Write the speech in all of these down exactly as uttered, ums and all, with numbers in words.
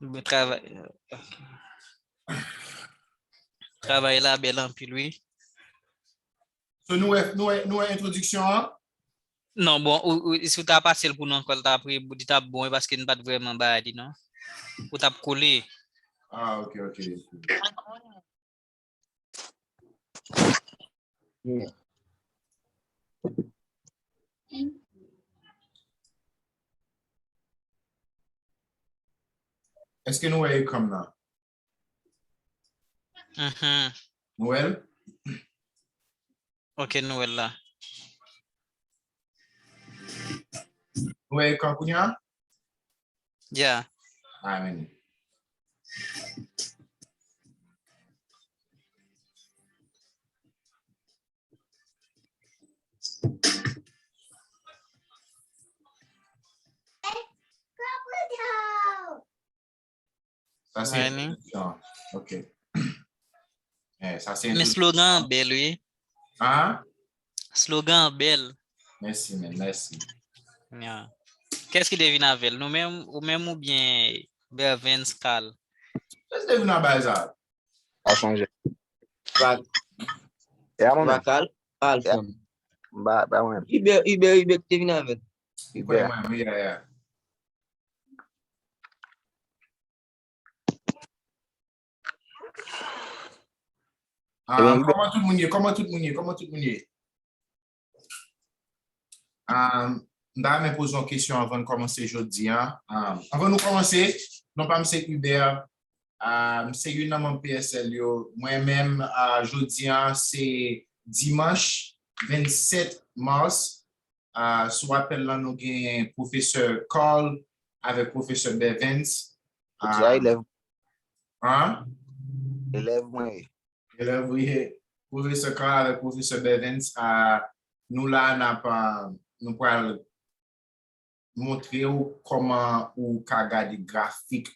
Bon, travay, travay la bèl anpil, wi. So, nou wè, nou wè, nou wè entwodiksyon an? Non, bon, ou, ou, si w ta pase l pou nou ankò, l t ap re-, li t ap bon, wi, paske n pa t vrèman bay li, non. Ou t ap kole. Ah, ok, ok. Èske nou wè ekran m nan? Mhm. Nou wè l? Ok, nou wè l la. Nou wè ekran kounye a? Yeah. Amèn. Sa se entwodiksyon an. Ok. Eh, sa se entwodiksyon an. Men slogan an bèl, wi. Hein? Slogan an bèl. Mèsi, men, mèsi. Yeah. Kiyès ki te vin avè l? Nou menm, ou menm oubyen Bervens, Carl? Kiyès ki te vin avè l sa? Pa sonje. Ba, ya mwen menm. Carl, Carl, ya. Ba, ba mwen menm. Iber, Iber, Iber ki te vin avè l. Iber. Mwen, mwen, yeah, yeah. Ah, kòman tout moun ye? Kòman tout moun ye? Kòman tout moun ye? Ah, m ta renmen poze yon kesyon anvan n kòmanse jodi a. Ah, anvan nou kòmanse, non pa m se Hubert. Ah, m se youn nan manm P S L yo. Mwen menm, ah, jodi a se dimanch vennsèt mas. Ah, sou apèl lan, nou gen pwofesè Carl avèk pwofesè Bevens. Ou di a elèv. Hein? Elèv mwen ye. Elèv ou ye. Pwofesè Carl avèk pwofesè Bevens, ah, nou la, n ap, ah, nou pral montre w kòman ou ka gade grafik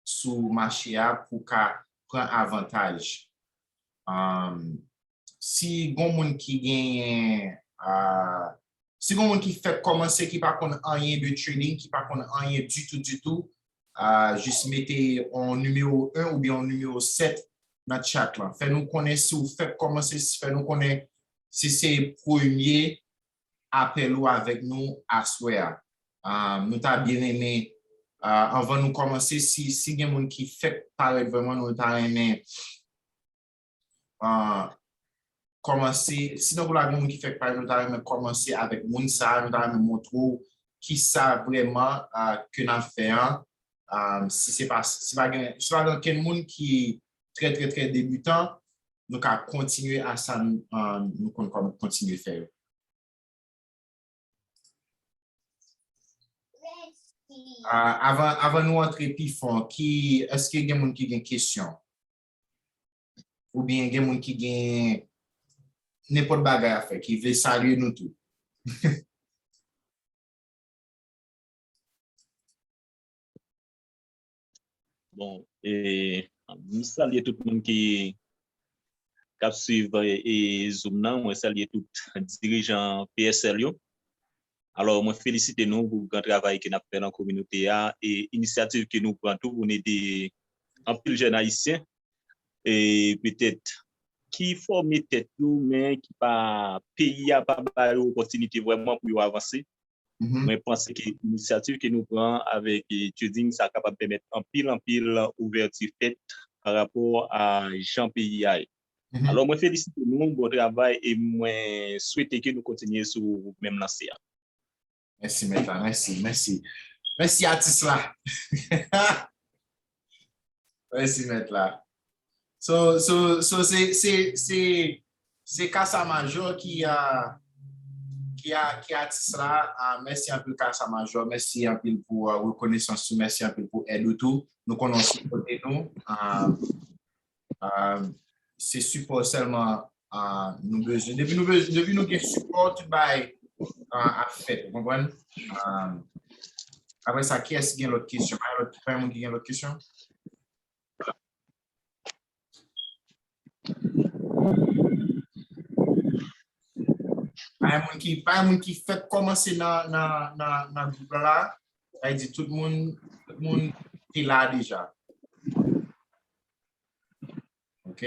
sou mache a pou w ka pran avantaj. Um, si gon moun ki genyen, ah, si gon moun ki fèk kòmanse, ki pa konn anyen de trading, ki pa konn anyen ditou, ditou, ah, jis mete yon nimewo en oubyen yon nimewo sèt nan chat lan. Fè nou konnen si w fèk kòmanse, fè nou konnen si se premye apèl ou avèk nou aswè a. Ah, nou ta byen renmen, ah, anvan nou kòmanse, si, si gen moun ki fèk parèt vrèman, nou ta renmen, ah, kòmanse, si nan gwoup la gen moun ki fèk parèt, nou ta renmen kòmanse avèk moun sa a, nou ta renmen montre w kisa vrèman, ah, ke n ap fè an. Ah, si se pa, si pa gen, si pa gen okenn moun ki trè, trè, trè debitan, nou ka kontinye a sa n, ah, nou konn kòm-, kontinye fè yo. Ah, avan, avan nou antre pi fon, ki, èske gen moun ki gen kesyon? Oubyen gen moun ki gen nenpòt bagay a fè, ki vle salye nou tou? Bon, e, m salye tout moun ki, k ap swiv, e, Zoom nan. Mwen salye tout dirijan P S L yo. Alò, mwen felisite nou pou gran travay ke n ap fè nan kominote a e inisyativ ke nou pran tou pou n ede anpil jèn ayisyen e petèt ki fòme tèt yo, men ki pa, peyi a pa ba yo opòtinite vrèman pou yo avanse. Mwen panse ke inisyativ ke nou pran avèk, e, trading sa kapab pèmèt anpil, anpil ouvèti fèt pa rapò a jan peyi a ye. Alò, mwen felisite nou, bon travay, e mwen swete ke nou kontinye sou menm lanse a. Mèsi, mèt la, mèsi, mèsi. Mèsi, atis la. Mèsi, mèt la. So, so, so, se, se, se, se Kasa Majò ki, ah, ki, ah, ki atis la. Ah, mèsi anpil, Kasa Majò. Mèsi anpil pou, ah, rekonesans ou. Mèsi anpil pou èd ou tou. Nou konnen w sipòte nou. Ah, ah, se sipò sèlman, ah, nou bezwen. Depi nou bezwen, depi nou gen sipò, tout bagay, ah, ap fèt. Ou konprann? Ah, apre sa, kiyès ki gen lòt kesyon? Pa gen lòt, pa gen moun ki gen lòt kesyon? Pa gen moun ki, pa gen moun ki fèk kòmanse nan, nan, nan, nan gwoup la la. Sa vle di tout moun, tout moun, te la deja. Ok.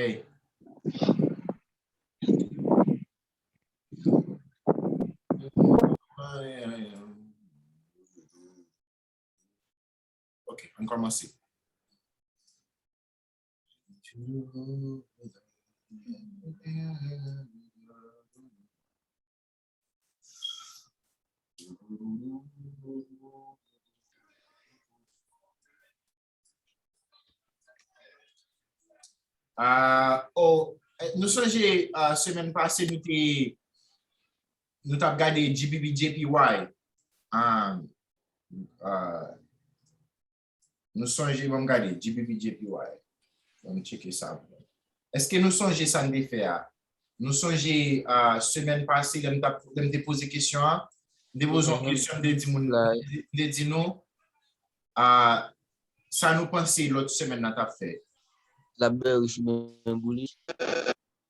Ok, ann kòmanse. Ah, oh, eh, nou sonje, ah, semèn pase nou te, nou t ap gade G B B J P Y. Ah, ah, nou sonje, ban m gade, G B B J P Y. Ban m tcheke sa. Èske nou sonje sa n te fè a? Nou sonje, ah, semèn pase, lè m t ap, lè m te poze kesyon an, m te poze yon kesyon, m te di moun, m te di nou, ah, sa nou panse lòt semèn nan t ap fè. L ap bè rich oubyen boulich.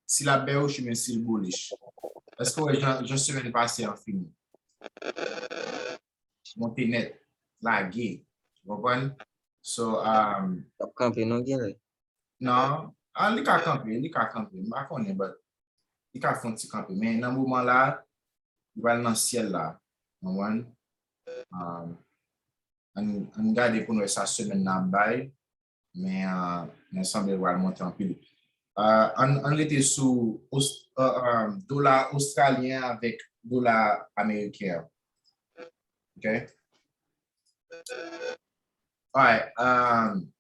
Si l ap bè rich oubyen si l boulich. Èske w wè jan, jan semèn pase an fini? Monte nèt, lage. Ou konprann? So, um, l ap kanpe non, genlè. Non. Ah, li ka kanpe, li ka kanpe. M pa konnen, but li ka fè yon ti kanpe. Men nan moman la, li pral nan syèl la. Ou konprann? Um, ann, ann gade pou n wè sa semèn nan ap bay. Men, uh, men sanble l pral monte anpil. Uh, ann, ann rete sou os-, uh, uh, dola ostralyen avèk dola ameriken an. Ok? Alright. Um,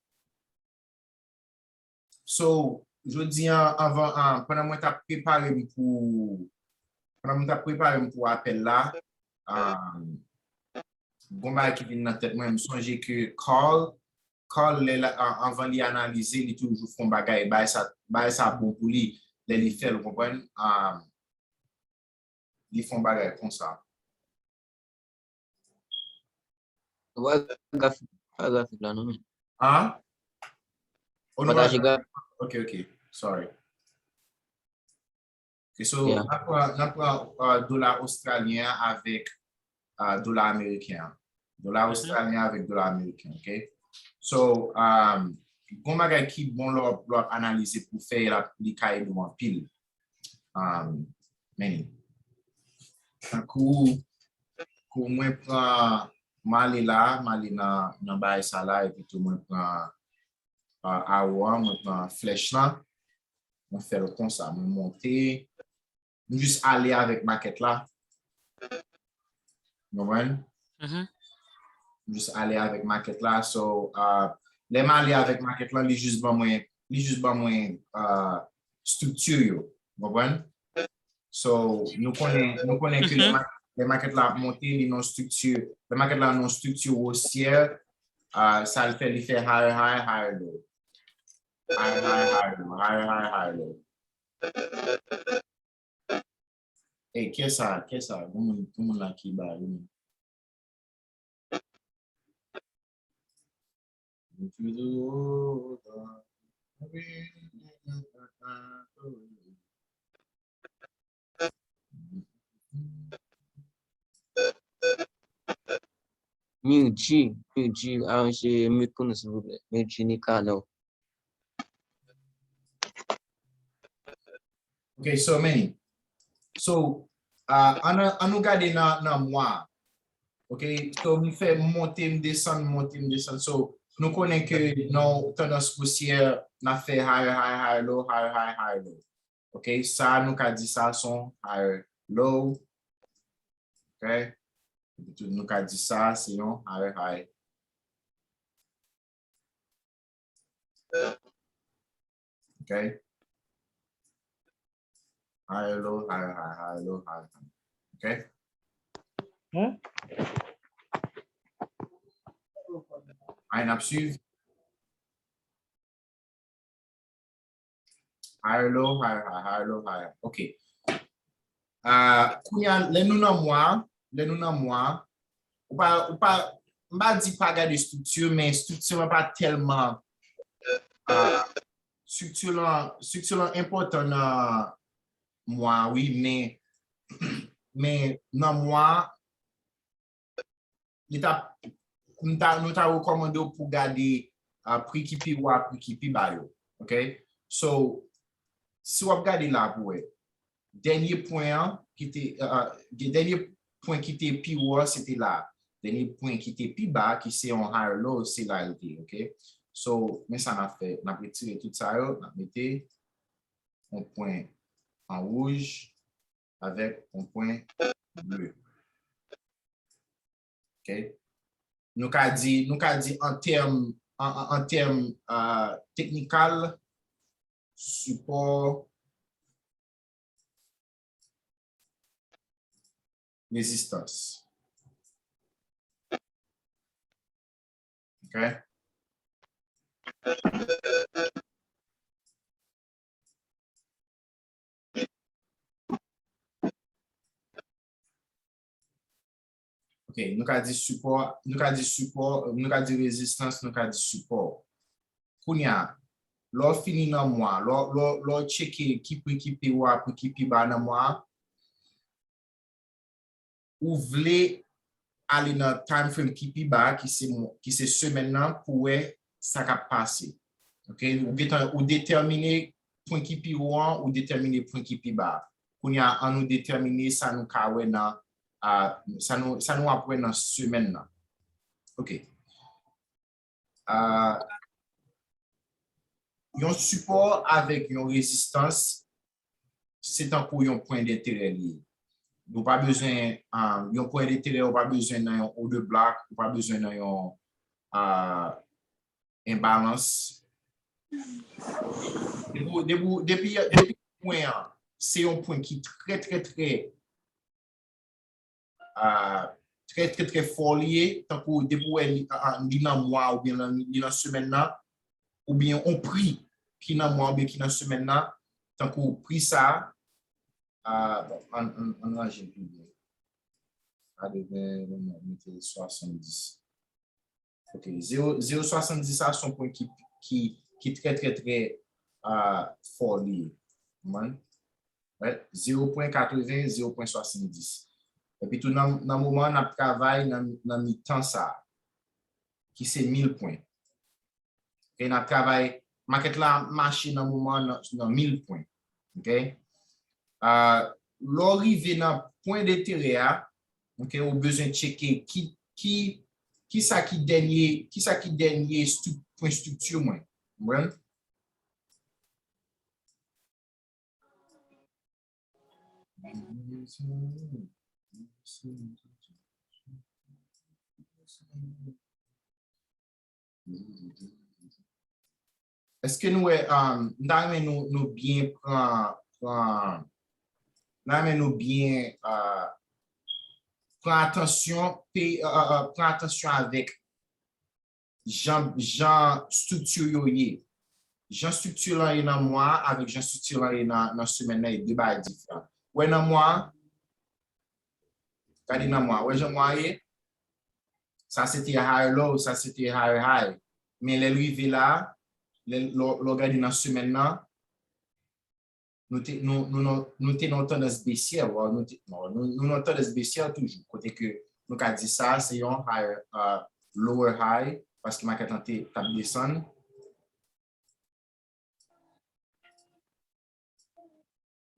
so, jodi an, anvan, uh, pandan mwen t ap prepare m pou, pandan mwen t ap prepare m pou apèl la, um, gon bagay ki vin nan tèt mwen, m sonje ke Carl, Carl, lè la, a-, anvan li analize, li toujou fè yon bagay, bagay sa, bagay sa bon pou li, lè li fè l, ou konprann? Um, li fè yon bagay konsa. Ou pa grafik, pa grafik la, non, men. Hein? Oh, nou pa grafik. Ok, ok. Sorry. Ok, so, yeah, n ap pran, n ap pran, uh, dola ostralyen an avèk, uh, dola ameriken an. Dola ostralyen an avèk dola ameriken, ok? So, um, gon bagay ki bon lè w, lè w ap analize pou fè, l ap, li ka ede w anpil. Um, men, tankou, kou mwen pran, m ale la, m ale nan, nan bagay sa la, epi tou mwen pran, uh, awo an, mwen pran flèch lan, mwen fè l konsa, mwen monte, m jis ale avèk makèt la. Ou konprann? M jis ale avèk makèt la. So, uh, lè m ale avèk makèt la, li jis ban mwen, li jis ban mwen, uh, estrikti yo. Ou konprann? So, nou konnen, nou konnen ke lè ma-, lè makèt la ap monte, li nan estrikti, lè makèt la nan estrikti wosyè, uh, sa l fè, li fè higher high, higher low. Higher high, higher low, higher high, higher low. Ey, kè sa, kè sa, gon moun, gon moun la ki ba wi. Mirji, Mirji, aranje mute pou nou, silvouplè. Mirji Nicanor. Ok, so many. So, uh, ann, ann nou gade nan, nan mwa. Ok, so m fè m monte, m desann, m monte, m desann. So, nou konnen ke nan tandans boursyè, n ap fè higher high, higher low, higher high, higher low. Ok, sa nou ka di sa se yon higher low. Ok, epi tou nou ka di sa se yon higher high. Ok. Higher low, higher high, higher low, higher high. Ok. Ay, n ap swiv. Higher low, higher high, higher low, higher. Ok. Ah, kounye a, lè nou nan mwa, lè nou nan mwa, ou pa, ou pa, m pa di pa gade estrikti, men estrikti lan pa tèlman, ah, estrikti lan, estrikti lan enpòtan nan mwa, wi, men, men nan mwa, li t ap, m ta, nou ta rekòmande w pou gade, ah, pri ki pi wo a, pri ki pi ba yo. Ok? So, si w ap gade la pou wè, dènye pwen an ki te, ah, ah, dènye pwen ki te pi wo a, se te la. Dènye pwen ki te pi ba, ki se yon higher low, se la l te, ok? So, men sa n ap fè, n ap retire tout sa yo, n ap mete yon pwen an wouj avèk yon pwen ble. Ok? Nou ka di, nou ka di an tèm, an, an, an tèm, ah, teknikal, sipò, rezistans. Ok? Ok, nou ka di sipò, nou ka di sipò, nou ka di rezistans, nou ka di sipò. Kounye a, lè w fini nan mwa, lè w, lè w, lè w tcheke ki pri ki pi wo a, pri ki pi ba nan mwa a, ou vle ale nan time frame ki pi ba, ki se mo-, ki se semèn nan, pou wè sa k ap pase. Ok? Ou gentan, ou detèmine pwen ki pi wo an, ou detèmine pwen ki pi ba. Kounye a, an nou detèmine sa nou ka wè nan, a, sa nou, sa nou ap wè nan semèn nan. Ok. Ah, yon sipò avèk yon rezistans, se tankou yon pwen denterè li ye. Ou pa bezwen, ah, yon pwen denterè, ou pa bezwen nan yon order block, ou pa bezwen nan yon, ah, enbalans. Depi, depi, depi, depi pwen an, se yon pwen ki trè, trè, trè ah, trè, trè, trè fò li ye, tankou depi w wè li, ah, ah, li nan mwa oubyen nan, li nan semèn nan, oubyen on pri ki nan mwa oubyen ki nan semèn nan, tankou pri sa, ah, bon, ann, ann, ann ranje l pi byen. Katreven, mete swasanndis. Ok, zewo, zewo swasanndis a se yon pwen ki, ki, ki trè, trè, trè, ah, fò li ye. Konprann? Right? Zewo pwen katreven, zewo pwen swasanndis. Epi tou nan, nan moman an, n ap travay nan, nan mitan sa a, ki se mil pwen. Ok, n ap travay, makèt la ap mache nan moman an nan, nan mil pwen. Ok? Ah, lè w rive nan pwen denterè a, ok, ou bezwen tcheke ki, ki, kisa ki dènye, kisa ki dènye estri-, pwen estrikti mwen. Konprann? Èske nou wè, um, m ta renmen nou, nou byen pran, pran, m ta renmen nou byen, uh, pran atansyon, pe, uh, uh, uh, pran atansyon avèk jan, jan estrikti yo ye. Jan estrikti lan ye nan mwa a avèk jan estrikti lan ye nan, nan semèn nan, e de bagay diferan. Wè nan mwa a, gade nan mwa a, wè jan mwa a ye? Sa se te higher low, sa se te higher high. Men lè l rive la, lè, lè, lè w gade nan semèn nan, nou te, nou, nou, nou, nou te nan yon tandans besyè, nou te, nou, nou, nou nan yon tandans besyè toujou, kote ke nou ka di sa, se yon higher, uh, lower high, paske makèt lan te, t ap desann.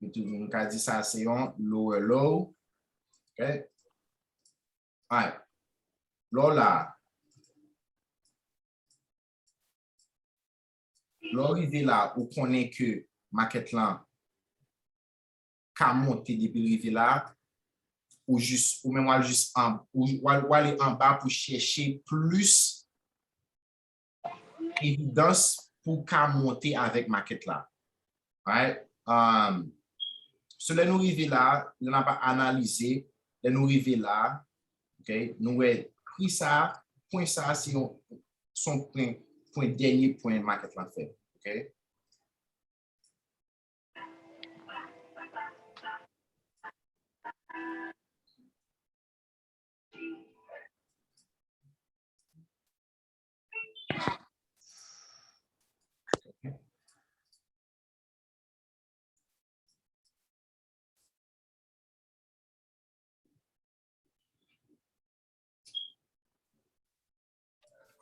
Nou tou, nou ka di sa, se yon lower low. Ok? Alright. Lè w la, lè w rive la, ou konnen ke makèt lan ka monte depi l rive la, ou jis, ou menm w al jis an, ou w al, w ale anba pou chèche plis evidans pou w ka monte avèk makèt la. Right? Um, so lè nou rive la, lè n ap analize, lè nou rive la, ok, nou wè pri sa, pwen sa, se yon, se yon pwen, pwen dènye pwen makèt lan fè. Ok?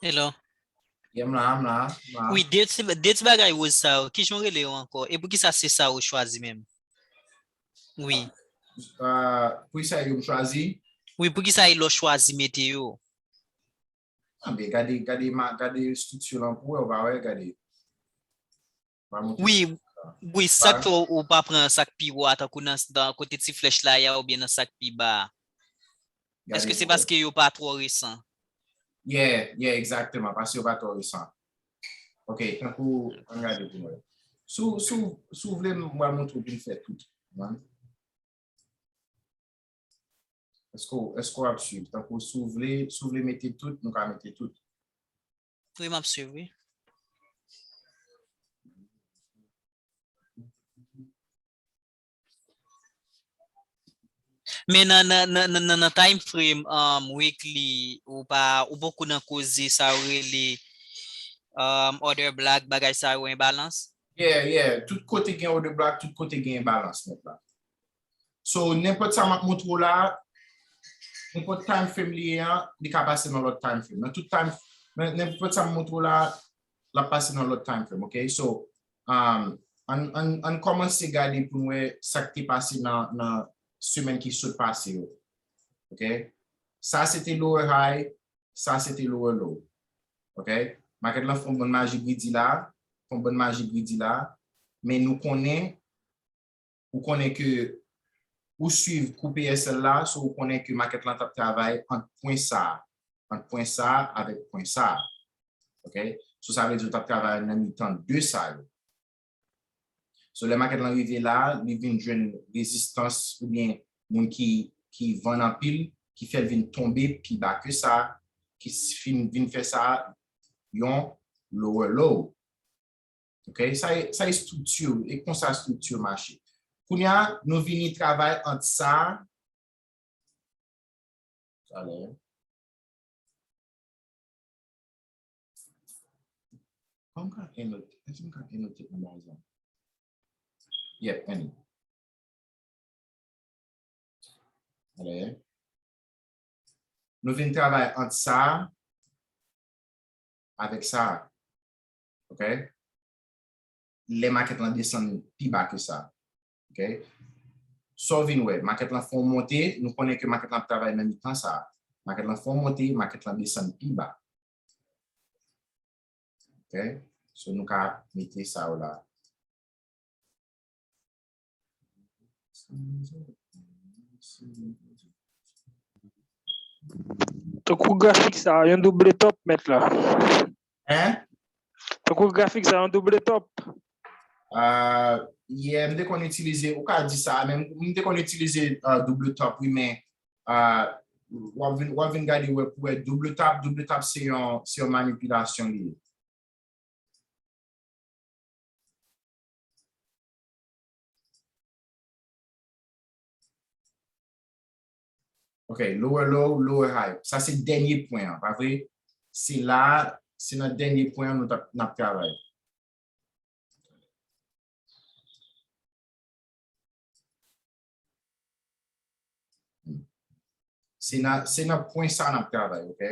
Hello. Yeah, m la, m la, m la. Wi, de ti, de ti bagay woz sa yo. Kijan w rele yo ankò? E poukisa se sa ou chwazi menm? Wi. Euh, poukisa yo m chwazi? Wi, poukisa e lè w chwazi mete yo? Ah, ben, gade, gade, ma, gade estrikti lan pou wè, ou pa wè, gade. Wi, wi, sa k fè ou pa pran sa k pi wo a, tankou nan, nan kote ti flèch la ye a, oubyen nan sa k pi ba a? Èske se paske yo pa twò resan? Yeah, yeah, egzakteman, paske yo pa twò resan. Ok, tankou, ann gade pou mwen. Si w, si w, si w vle, m pral montre w pou n fè tout. Èske, èske w ap swiv? Tankou si w vle, si w vle mete tout, nou ka mete tout. Wi, m ap swiv, wi. Men nan, nan, nan, nan, nan, nan time frame um, weekly, ou pa, ou poko nan koze sa yo rele um, order block, bagay sa yo enbalans? Yeah, yeah. Tout kote gen order block, tout kote gen enbalans nèt la. So, nenpòt sa m ap montre w la, nenpòt time frame li ye an, li ka pase nan lòt time frame. Nan tout time, nan nenpòt sa m montre w la, l ap pase nan lòt time frame, ok? So, um, ann, ann, ann kòmanse gade pou n wè sa k te pase nan, nan semèn ki sot pase yo. Ok? Sa se te lower high, sa se te lower low. Ok? Makèt lan fè yon bann maji gridi la, fè yon bann maji gridi la, men nou konnen, ou konnen ke ou swiv kou P S L la, so ou konnen ke makèt lan t ap travay ant pwen sa, ant pwen sa avèk pwen sa. Ok? So sa vle di ou t ap travay nan mitan de sa yo. So lè makèt lan rive la, li vin jwenn rezistans oubyen moun ki, ki vann anpil, ki fè l vin tonbe pi ba ke sa, ki s- fin, vin fè sa yon lower low. Ok? Sa e, sa e estrikti, e konsa estrikti mache. Kounye a, nou vini travay ant sa, talè. Kòman m ka enote? Èske m ka enote anba sa? Yep, eno. Alè. Nou vin travay ant sa avèk sa. Ok? Lè makèt lan desann pi ba ke sa. Ok? Sa w vin wè, makèt lan fè yon monte, nou konnen ke makèt lan ap travay nan mitan sa. Makèt lan fè yon monte, makèt lan desann pi ba. Ok? So nou ka mete sa yo la. Tankou grafik sa, yon double top mèt la. Hein? Tankou grafik sa, yon double top. Uh, yeah, m te konn itilize, ou ka di sa, men m te konn itilize uh, double top, wi, men uh, w ap vin, w ap vin gade wè pou wè double top, double top se yon, se yon manipilasyon li ye. Ok, lower low, lower high. Sa se dènye pwen an, pa vre? Se la, se nan dènye pwen an nou t ap, n ap travay. Se nan, se nan pwen sa n ap travay, ok?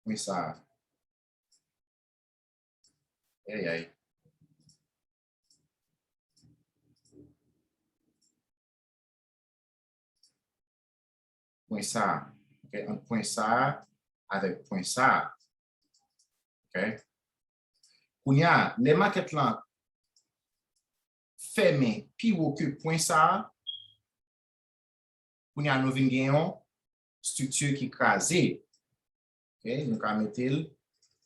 Pwen sa. Ayayay. Pwen sa. Ok, ant pwen sa avèk pwen sa. Ok. Kounye a, lè makèt lan fèmen pi wo ke pwen sa, kounye a nou vin gen yon estrikti ki kraze. Ok, nou ka mete l,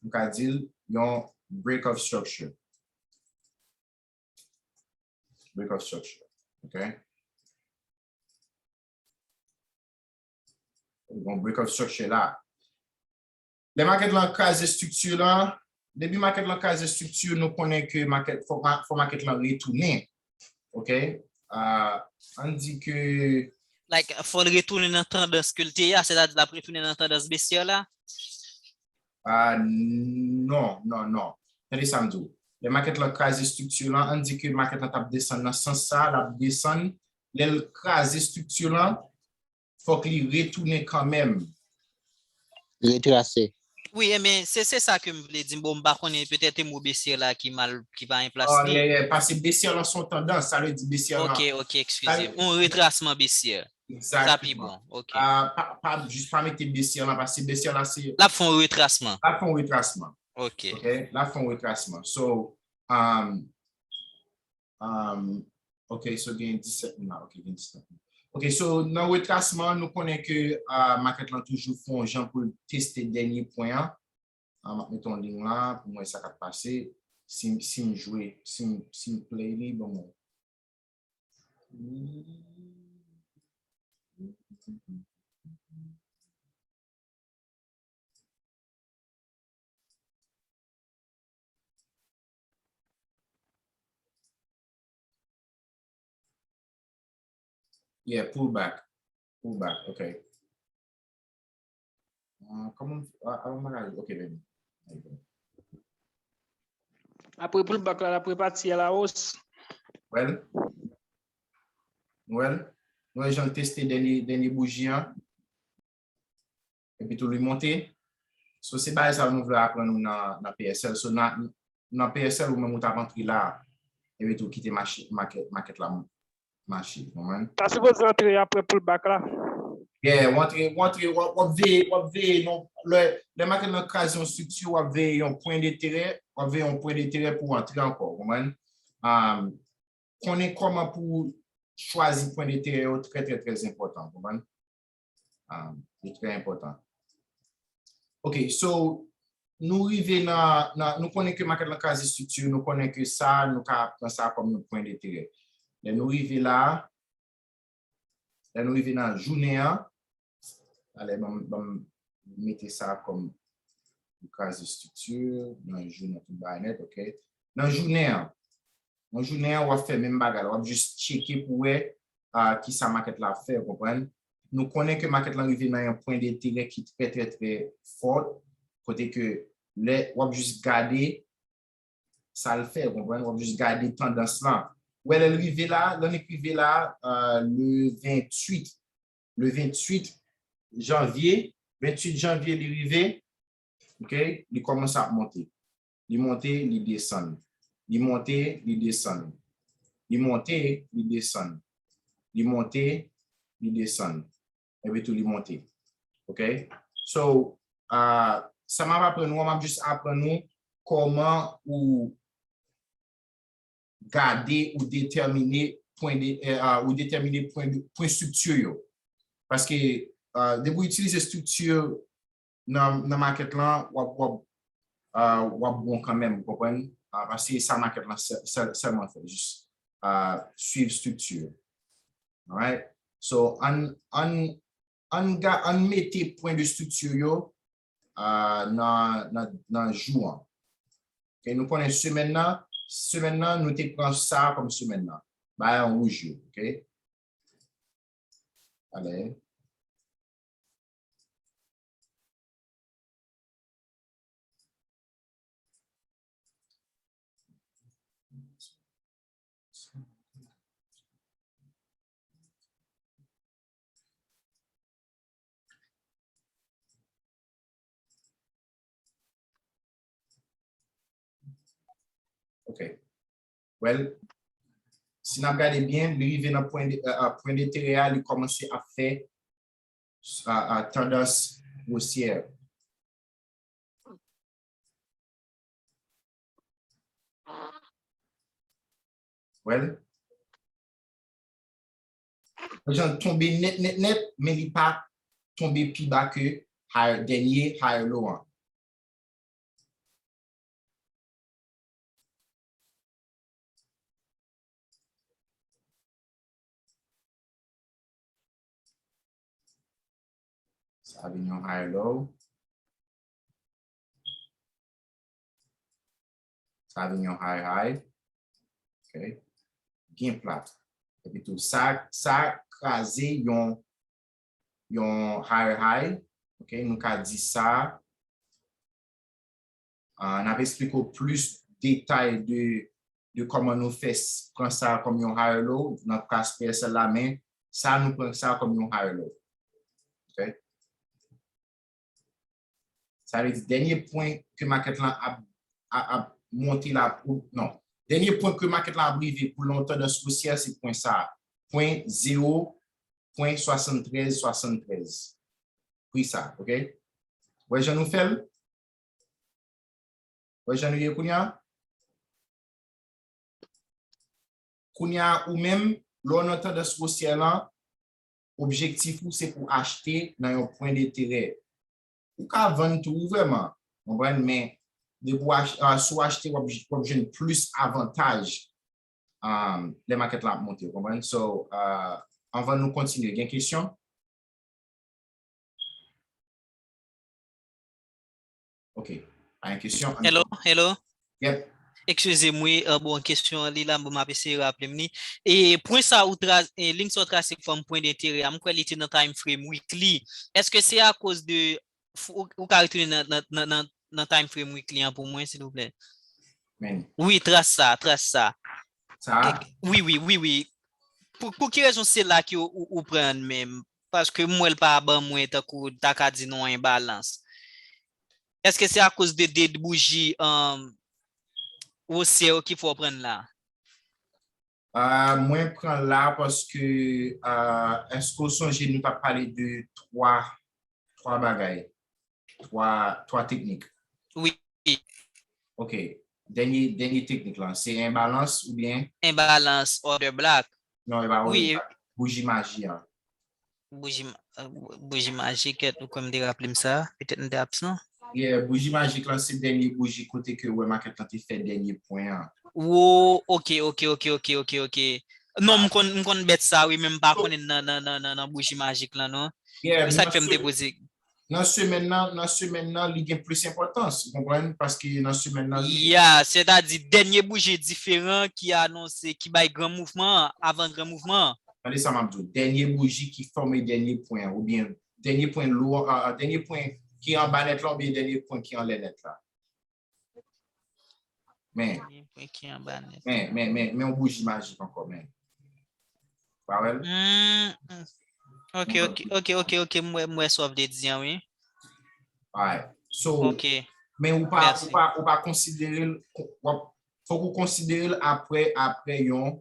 nou ka di l yon break of structure. Break of structure. Ok. Yon break of structure la. Lè makèt lan kraze estrikti lan, depi makèt lan kraze estrikti, nou konnen ke makèt, fò, fò makèt lan retounen. Ok? Uh, ann di ke. Like, fò l retounen nan tandans ke l te ye a, sètadi l ap retounen nan tandans besyè la? Uh, non, non, non. Tande sa m di w. Lè makèt lan kraze estrikti lan, ann di ke makèt lan t ap desann nan sans sa, l ap desann. Lè l kraze estrikti lan, fòk li retounen kanmenm. Retrase. Wi, enben, se se sa ke m vle di. Bon, m pa konnen, petèt se mo baissière la ki mal, ki pa an plas li. Yeah, yeah, paske baissière lan se yon tandans, sa vle di baissière lan. Ok, ok, eskize m. Yon retrasman baissière. Sa pi bon. Ok. Pa, pa, jis pa mete baissière lan, paske baissière lan se. L ap fè yon retrasman. L ap fè yon retrasman. Ok. Ok, l ap fè yon retrasman. So, um, um, ok, so gen disèt moun la. Ok, gen disèt moun. Ok, so nan retrasman, nou konnen ke uh, makèt lan toujou fè yon jan pou l teste dènye pwen an. Ah, m ap mete yon liy la pou m wè sa k ap pase. Si, si m jwe, si m, si m play li, bon, bon. Yeah, pullback. Pullback, ok. Ah, kòman, ah, ah, bagay, ok, baby. Ok. Apre pullback la, l ap repati a la hausse. Well, well, nou wè jan l teste dènye, dènye bouji an. Epi tou li monte. So, se bagay sa nou vle aprann nou nan, nan P S L. So, nan, nan P S L, ou menm ou t ap antre la. Epi tou kite mache, makèt, makèt la mache, konprann? Ta sipoze antre apre pullback la. Yeah, w antre, w antre, w ap, w ap veye, w ap veye, non, lè, lè makèt lan kraze yon estrikti, w ap veye yon pwen denterè, w ap veye yon pwen denterè pou w antre ankò, konprann? Um, konnen kòman pou w chwazi pwen denterè yo trè, trè, trè enpòtan, konprann? Um, li trè enpòtan. Ok, so, nou rive nan, nan, nou konnen ke makèt lan kraze estrikti, nou konnen ke sa, nou ka pran sa kòm yon pwen denterè. Lè nou rive la, lè nou rive nan jounen an, alè, ban m, ban m mete sa kòm kraze estrikti, nan jounen tout bagay nèt, ok? Nan jounen an, nan jounen an, w ap fè menm bagay la, w ap jis tcheke pou wè uh, kisa makèt la ap fè, konprann? Nou konnen ke makèt lan rive nan yon pwen denterè ki trè, trè, trè fò, kote ke lè w ap jis gade sa l fè, konprann? W ap jis gade tandans lan. Ou wè lè l rive la, l annik rive la, uh, le venntuit, le venntuit janvye, venntuit janvye li rive, ok, li kòmanse ap monte. Li monte, li desann. Li monte, li desann. Li monte, li desann. Li monte, li desann. Epi tou li monte. Ok? So, uh, sa m ap aprann nou, m ap jis aprann nou kòman ou gade ou detèmine pwen de, uh, ou detèmine pwen de, pwen estrikti yo. Paske uh, depi w itilize estrikti nan, nan makèt lan, w ap, w ap, uh, w ap bon kanmenm, ou konprann? Uh, paske sa makèt lan sèlman fè, jis uh, swiv estrikti. Alright? So, ann, ann, ann, ann mete pwen de estrikti yo uh, nan, nan, nan jou an. Ok, nou konnen semèn nan, semèn nan, nou te pran sa kòm semèn nan. Bay an wouj yo, ok? Alè. Ok. Well, si n ap gade byen, li rive nan pwen de, uh, pwen denterè a, li kòmanse ap fè uh, uh, tandans wosyè. Well, jan tonbe nèt, nèt, nèt, men li pa tonbe pi ba ke high, dènye higher low an. Sa vin yon high low. Sa vin yon high high. Ok. Gen plat. Epi tou, sa, sa kraze yon, yon high high. Ok, nou ka di sa. Uh, n ap eksplike w plis detay de, de kòman nou fè pran sa kòm yon higher low nan klas P S L la, men sa nou pran sa kòm yon higher low. Ok? Sa vle di dènye pwen ke makèt lan ap, ap, ap monte la, ou, non. Dènye pwen ke makèt lan ap rive pou l nan yon tandans osyè, se pwen sa a. Pwen zewo pwen swasanntrèz swasanntrèz. Pri sa, oke? Wè jan nou fè l? Wè jan nou ye kounye a? Kounye a, ou menm, lè w nan tandans osyè lan, objektif ou se pou achte nan yon pwen denterè. Ou ka vann tou, wi, vrèman, konprann, men depi w ach-, ah, si w achte, w ap, w ap jwenn plis avantaj, ah, lè makèt la ap monte, w konprann? So, ah, anvan nou kontinye, gen kesyon? Ok. Pa gen kesyon? Hello, hello. Yep. Eskize m, wi, euh, bon, kesyon an li la, bon, m ap eseye raple m li. E pwen sa ou tra-, e liy sa ou trase kòm pwen denterè a, m kwè li te nan time frame weekly. Èske se akoz de, f-, ou, ou ka retounen nan, nan, nan, nan, nan time frame weekly an pou mwen, silvouplè? Men. Wi, tras sa, tras sa. Sa? Wi, wi, wi, wi. Pou, pou ki rezon se la ke ou, ou, ou pran l menm? Paske m wè l pa ban mwen tankou ta ka di nou an enbalans. Èske se akoz de de bouji, um, wosè yo ki fè w pran l la? Ah, mwen pran l la paske, ah, èske w sonje nou t ap pale de twa, twa bagay? Twa, twa teknik. Wi. Ok. Dènye, dènye teknik lan, se enbalans oubyen? Enbalans, order block. Non, e pa order block. Bouji maji an. Bouji ma-, euh, bouji majik, ou kwè m te raple m sa? Petèt m te absan. Yeah, bouji majik lan se dènye bouji kote ke w wè makèt lan te fè dènye pwen an. Wo, ok, ok, ok, ok, ok, ok. Non, m konn, m konn bèt sa, wi, men m pa konnen nan, nan, nan, nan, nan bouji majik lan, non. Yeah, se sa k fè m te poze. Nan semèn nan, nan semèn nan, li gen plis enpòtans, ou konprann? Paske nan semèn nan, li... Ya, sètadi dènye bouji diferan ki anonse, ki bay gran mouvman an, avan gran mouvman an. Tande sa m ap di w, dènye bouji ki fòme dènye pwen an, oubyen dènye pwen lou, ah, ah, dènye pwen ki anba nèt la, oubyen dènye pwen ki anlè nèt la. Men. Dènye pwen ki anba nèt. Men, men, men, men yon bouji majik ankò, men. Pa wè l? Hmm, hmm. Ok, ok, ok, ok, ok, m wè, m wè sa w vle di an, wi. Alright. So, ok, men ou pa, ou pa, ou pa konsidere l, w ap, fòk ou konsidere l apre, apre yon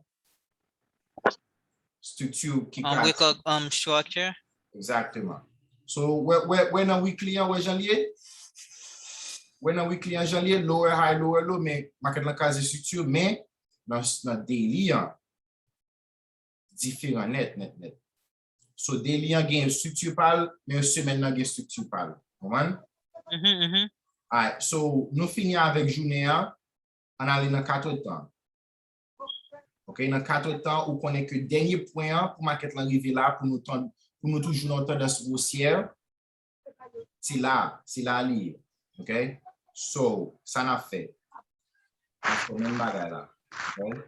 estrikti ki kraze. An break up, um, structure. Egzakteman. So, wè, wè, wè nan weekly an, wè jan l ye? Wè nan weekly an, jan l ye, lower high, lower low, men makèt lan kraze estrikti, men nan, nan daily an, diferan nèt, nèt, nèt. So, daily an gen estrikti pa l, men semèn nan gen estrikti pa l. Konprann? Mhm, mhm. Alright, so, nou fini avèk jounen an, ann ale nan katrèdtan. Ok, nan katrèdtan, ou konnen ke dènye pwen an pou makèt lan rive la, pou nou tan-, pou nou toujou nan tandans wosyè, se la, se la li ye. Ok? So, sa n ap fè? N ap fè menm bagay la. Ok?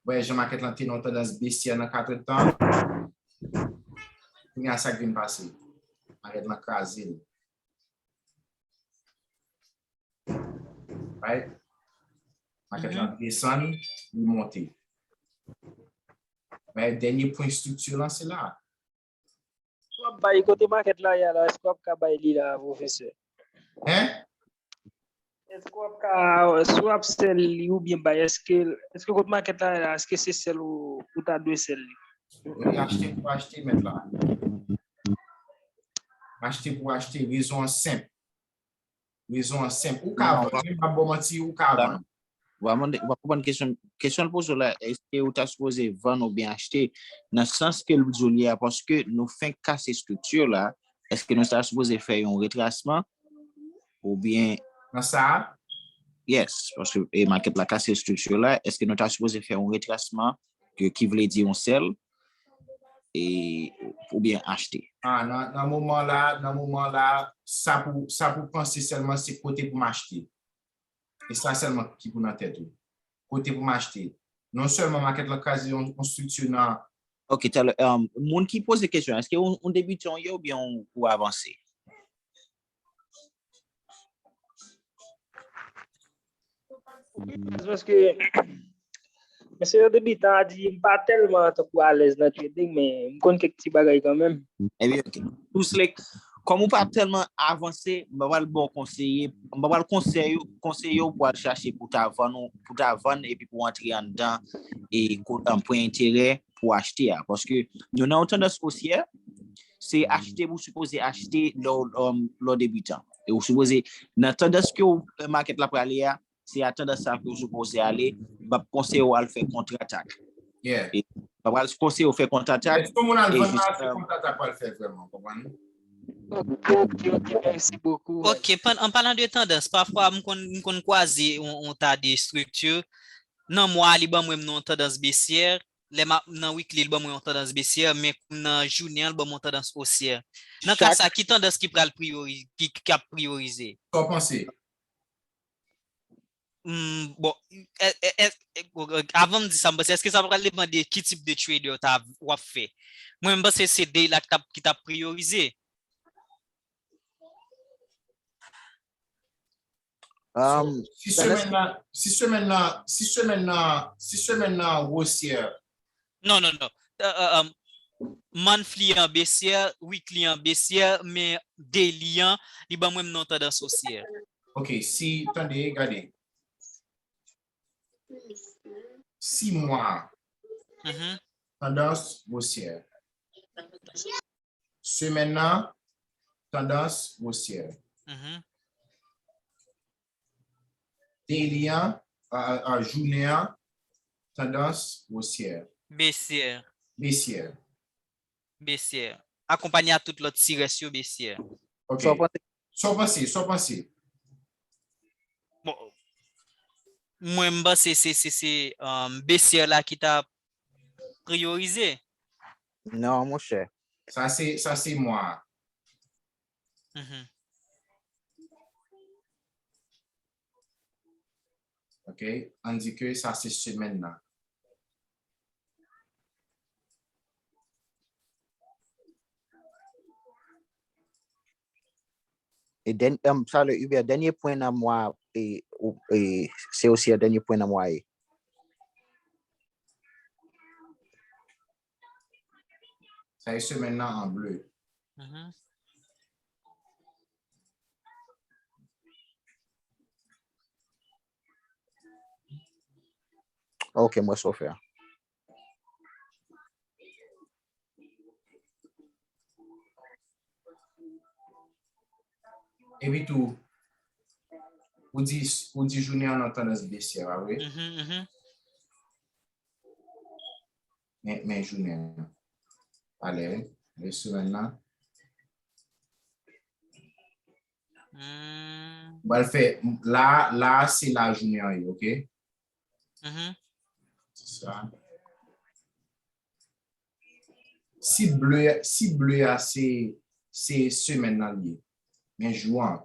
Wè, jan makèt lan te nan tandans besyè nan katrèdtan. Kounye a, sa k vin pase? Makèt lan kraze l. Right? Makèt lan desann, li monte. Right? Dènye pwen estrikti lan, se la. Si w ap bay kote makèt la ye a la, èske w ap ka bay li la, pwofesè? Hein? Èske w ap ka, si w ap sell li oubyen bay, èske, èske kote makèt la ye la, èske se sell ou, ou ta dwe sell li? Wi, achte pou achte, mèt la. Achte pou achte, rezon an senp. Rezon an senp. Ou ka vann, m p ap ba w manti, ou ka vann. Ou pa mande, ou pa konprann kesyon, kesyon l poze w la, èske ou ta sipoze vann oubyen achte? Nan sans ke l di w li a, paske nou fenk kase estrikti la, èske nou ta sipoze fè yon retrasman? Oubyen... Nan sa a? Yes, paske, e, makèt la kase estrikti la, èske nou ta sipoze fè yon retrasman, ke, ki vle di yon sell, e, oubyen achte? Ah, nan, nan moman la, nan moman la, sa pou, sa pou panse sèlman se kote pou m achte. E sa sèlman ki pou nan tèt ou. Kote pou m achte. Non sèlman makèt lan kraze yon, yon estrikti nan... Ok, talè, um, moun ki poze kesyon, èske ou, ou debitan ou ye oubyen ou, ou avanse? Paske, mesye yo debitan a di m pa tèlman tankou alèz nan trading, men m konn kèk ti bagay kanmenm. Ebyen, ok. Tou Slick, kòm ou pa tèlman avanse, m pa pral ba w konseye, m pa pral konseye, konseye w pou al chache pou ta vann, pou ta vann epi pou antre anndan e pwen enterè pou achte a. Paske nou nan yon tandans osyè, se achte pou sipoze achte lè w debitan. E ou sipoze, nan tandans ke makèt la prale a, se a tandans sa ke w sipoze ale, m ap konseye w al fè kontratak. Yeah. E m ap al konseye w fè kontratak. Èske moun al vann la, se kontratak w al fè vrèman, konprann? Ok, ok, ok, mèsi bokou. Ok, an palan de tandans, pafwa m konn, m konn kwaze yon, yon ta de estrikti. Nan mwa a, li ban mwen yon tandans besyè. Lè m ap nan weekly, li ban mwen yon tandans besyè, men nan jounen an, li ban mwen yon tandans osyè. Nan ka sa, ki tandans ki pral priyori, ki, ki ap priyorize? Sa w panse? Hmm, bon, e, e, e, e, avan m di sa, m panse, èske sa pral depann de ki tip de trade w ta, w ap fè? Mwen, m panse se day la ki t ap, ki t ap priyorize. Um, si semèn nan, si semèn nan, si semèn nan, si semèn nan wosyè. Non, non, non. Uh, uh, um, monthly an besyè, weekly an besyè, men daily an, li ban mwen yon tandans osyè. Ok, si, tande, gade. Si mwa, tandans wosyè. Semèn nan, tandans wosyè. Daily an, a, a, a, jounen an, tandans wosyè. Besyè. Besyè. Besyè. Akonpanye a tout lòt ti rès yo besyè. Ok. Sa w panse? Sa w panse? Sa w panse? Bon, mwen, m panse se, se, se, um, besyè la ki ta priyorize. Non, monchè. Sa se, sa se mwa a. Mhm. Ok, ann di ke sa se semèn nan. E dèn-, em, salè, Hubert, dènye pwen nan mwa, e, ou, e, se osi a dènye pwen nan mwa ye. Sa e semèn nan an ble. Mhm. Ok, m wè sa w fè a. Epi tou, ou di, ou di jounen an nan tandans besyè, pa vre? Mhm, mhm. Men, men jounen an. Ale, ale semèn nan. Hmm. M pral fè, la, la, se la jounen an ye, ok? Mhm. Se sa. Si ble, si ble a se, se semèn nan li ye. Men jou an.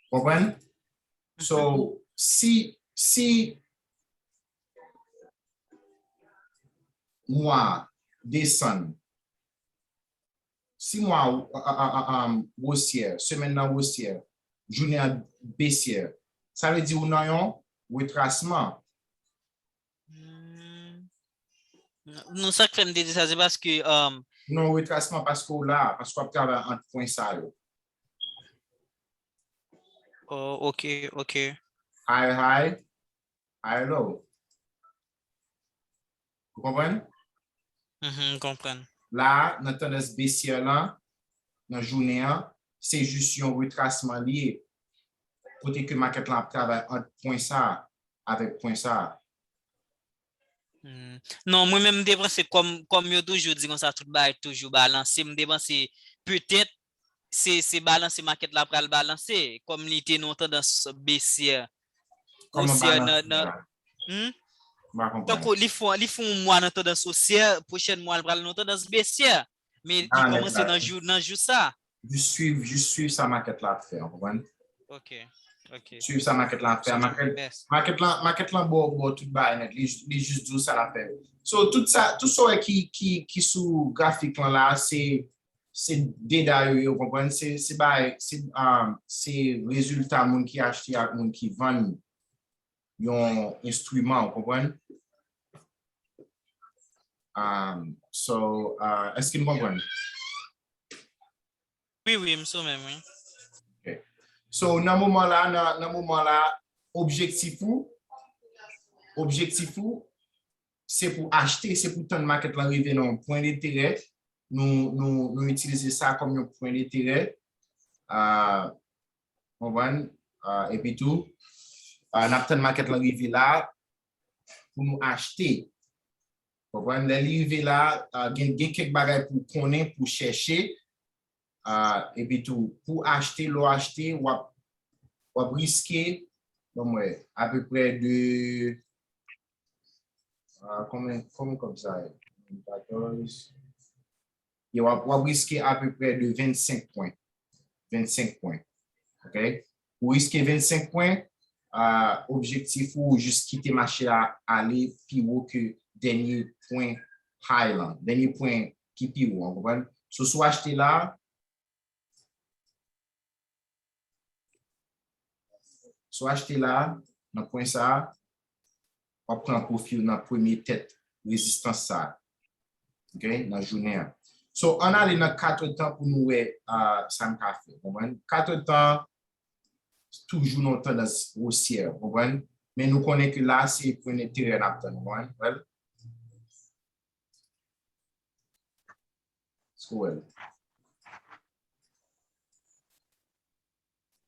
Konprann? So, si, si mwa desann, si mwa a, a, a, a, a, wosyè, semèn nan wosyè, jounen an besyè, sa vle di ou nan yon retrasman. Hmm. Non, sa k fè m te di sa, se paske, um, non, retrasman paske w la, paske w ap travay ant pwen sa yo. Oh, ok, ok. High, high, high, low. Ou konprann? Mhm, m konprann. La, nan tandans besyè lan, nan jounen an, se jis yon retrasman li ye. Kote ke makèt lan ap travay ant pwen sa a avèk pwen sa a. Hmm. Non, mwen menm m te panse kòm, kòm yo toujou di konsa, tout bagay toujou balanse, m te panse petèt se, se balanse makèt la pral balanse, kòm li te nan yon tandans besyè. Kòman balanse nan, nan, la? Hmm? M pa konprann. Tankou li fè, li fè yon mwa nan tandans osyè, pwochèn mwa l pral nan tandans besyè. Men li kòmanse nan jou, nan jou sa. Jis swiv, jis swiv sa makèt la ap fè, w konprann? Ok. Ok. Suiv sa market lan ap fè. Market, market lan, market lan ba w, ba w tout bagay nèt. Li, li jis di w sa l ap fè. So, tout sa, tout sa w wè ki, ki, ki sou grafik lan la, se, se deda yo, yo konprann. Se, se bagay, se, um, se rezilta moun ki achte ak moun ki vann yon enstriman, w konprann? Um, so, uh, èske n konprann? Wi, wi, m sou menm, wi. Ok. So, nan moman la, nan, nan moman la, objektif ou, objektif ou, se pou achte, se pou tann market lan rive nan yon pwen denterè, nou, nou, nou itilize sa kòm yon pwen denterè. Uh, konprann? Uh, epi tou, uh, n ap tann market lan rive la pou nou achte. Konprann? Lè li rive la, uh, gen, gen kèk bagay pou konnen, pou chèche. Uh, epi tou, pou achte, lè w achte, w ap, w ap riske, bon, mwen, apeprè de, uh, konbyen, konbyen kòb sa ye? Katòz. Yeah, w ap, w ap riske apeprè de vennsenk pwen. Vennsenk pwen. Ok? Ou riske vennsenk pwen, uh, objektif ou jis kite mache a ale pi wo ke dènye pwen high lan, dènye pwen ki pi wo, w konprann? So, si w achte la, si w achte la, nan pwen sa, w ap pran pwofi w nan premye tèt rezistans sa. Ok? Nan jounen an. So, ann ale nan katretan pou nou wè uh, sa n ka fè. Konprann? Katretan, toujou nan tandans wosyè, konprann? Men nou konnen ke la, se pwen denterè n ap tann, konprann? Well, èske w wè l?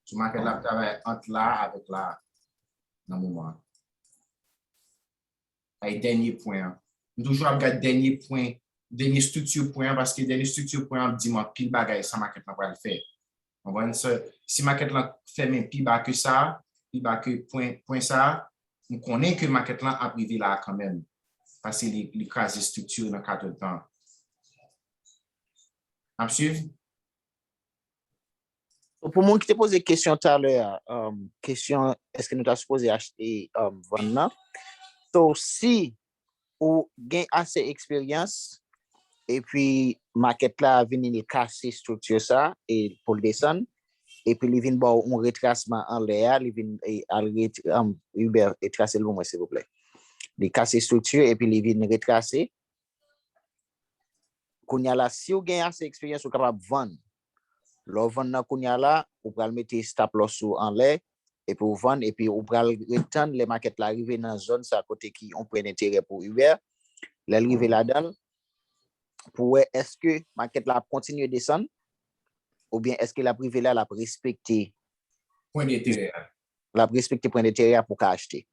So, market la ap travay ant la avèk la nan moman an. Ay dènye pwen an. M toujou ap gad dènye pwen, dènye estrikti pwen an, paske dènye estrikti pwen an ap di m anpil bagay sa market lan pral fè. Konprann? So, si market lan fèmen pi ba ke sa, pi ba ke pwen, pwen sa, m konnen ke market lan ap rive la kanmenm. Paske li, li kraze estrikti nan katretan. N ap suiv? Pou moun ki te poze kesyon talè a, um, kesyon èske nou ta sipoze achte um, vann nan? So, si ou gen ase eksperyans, epi market la vini li kase estrikti sa e pou l desann, epi li vin ba w yon retrasman anlè a, li vin e, al ret, um, Hubert, e trase l pou mwen, silvouplè. Li kase estrikti epi li vin retrase. Kounye a la, si w gen ase eksperyans, ou kapab vann. Lè w vann nan kounye a la, ou pral mete stop loss ou anlè, epi w vann, epi ou pral ret tann lè market la rive nan zòn sa kote ki yon pwen denterè pou Hubert. Lè l rive ladan l, pou wè èske market la ap kontinye desann, oubyen èske l ap rive la, l ap respekte pwen denterè a. L ap respekte pwen denterè a pou w ka achte.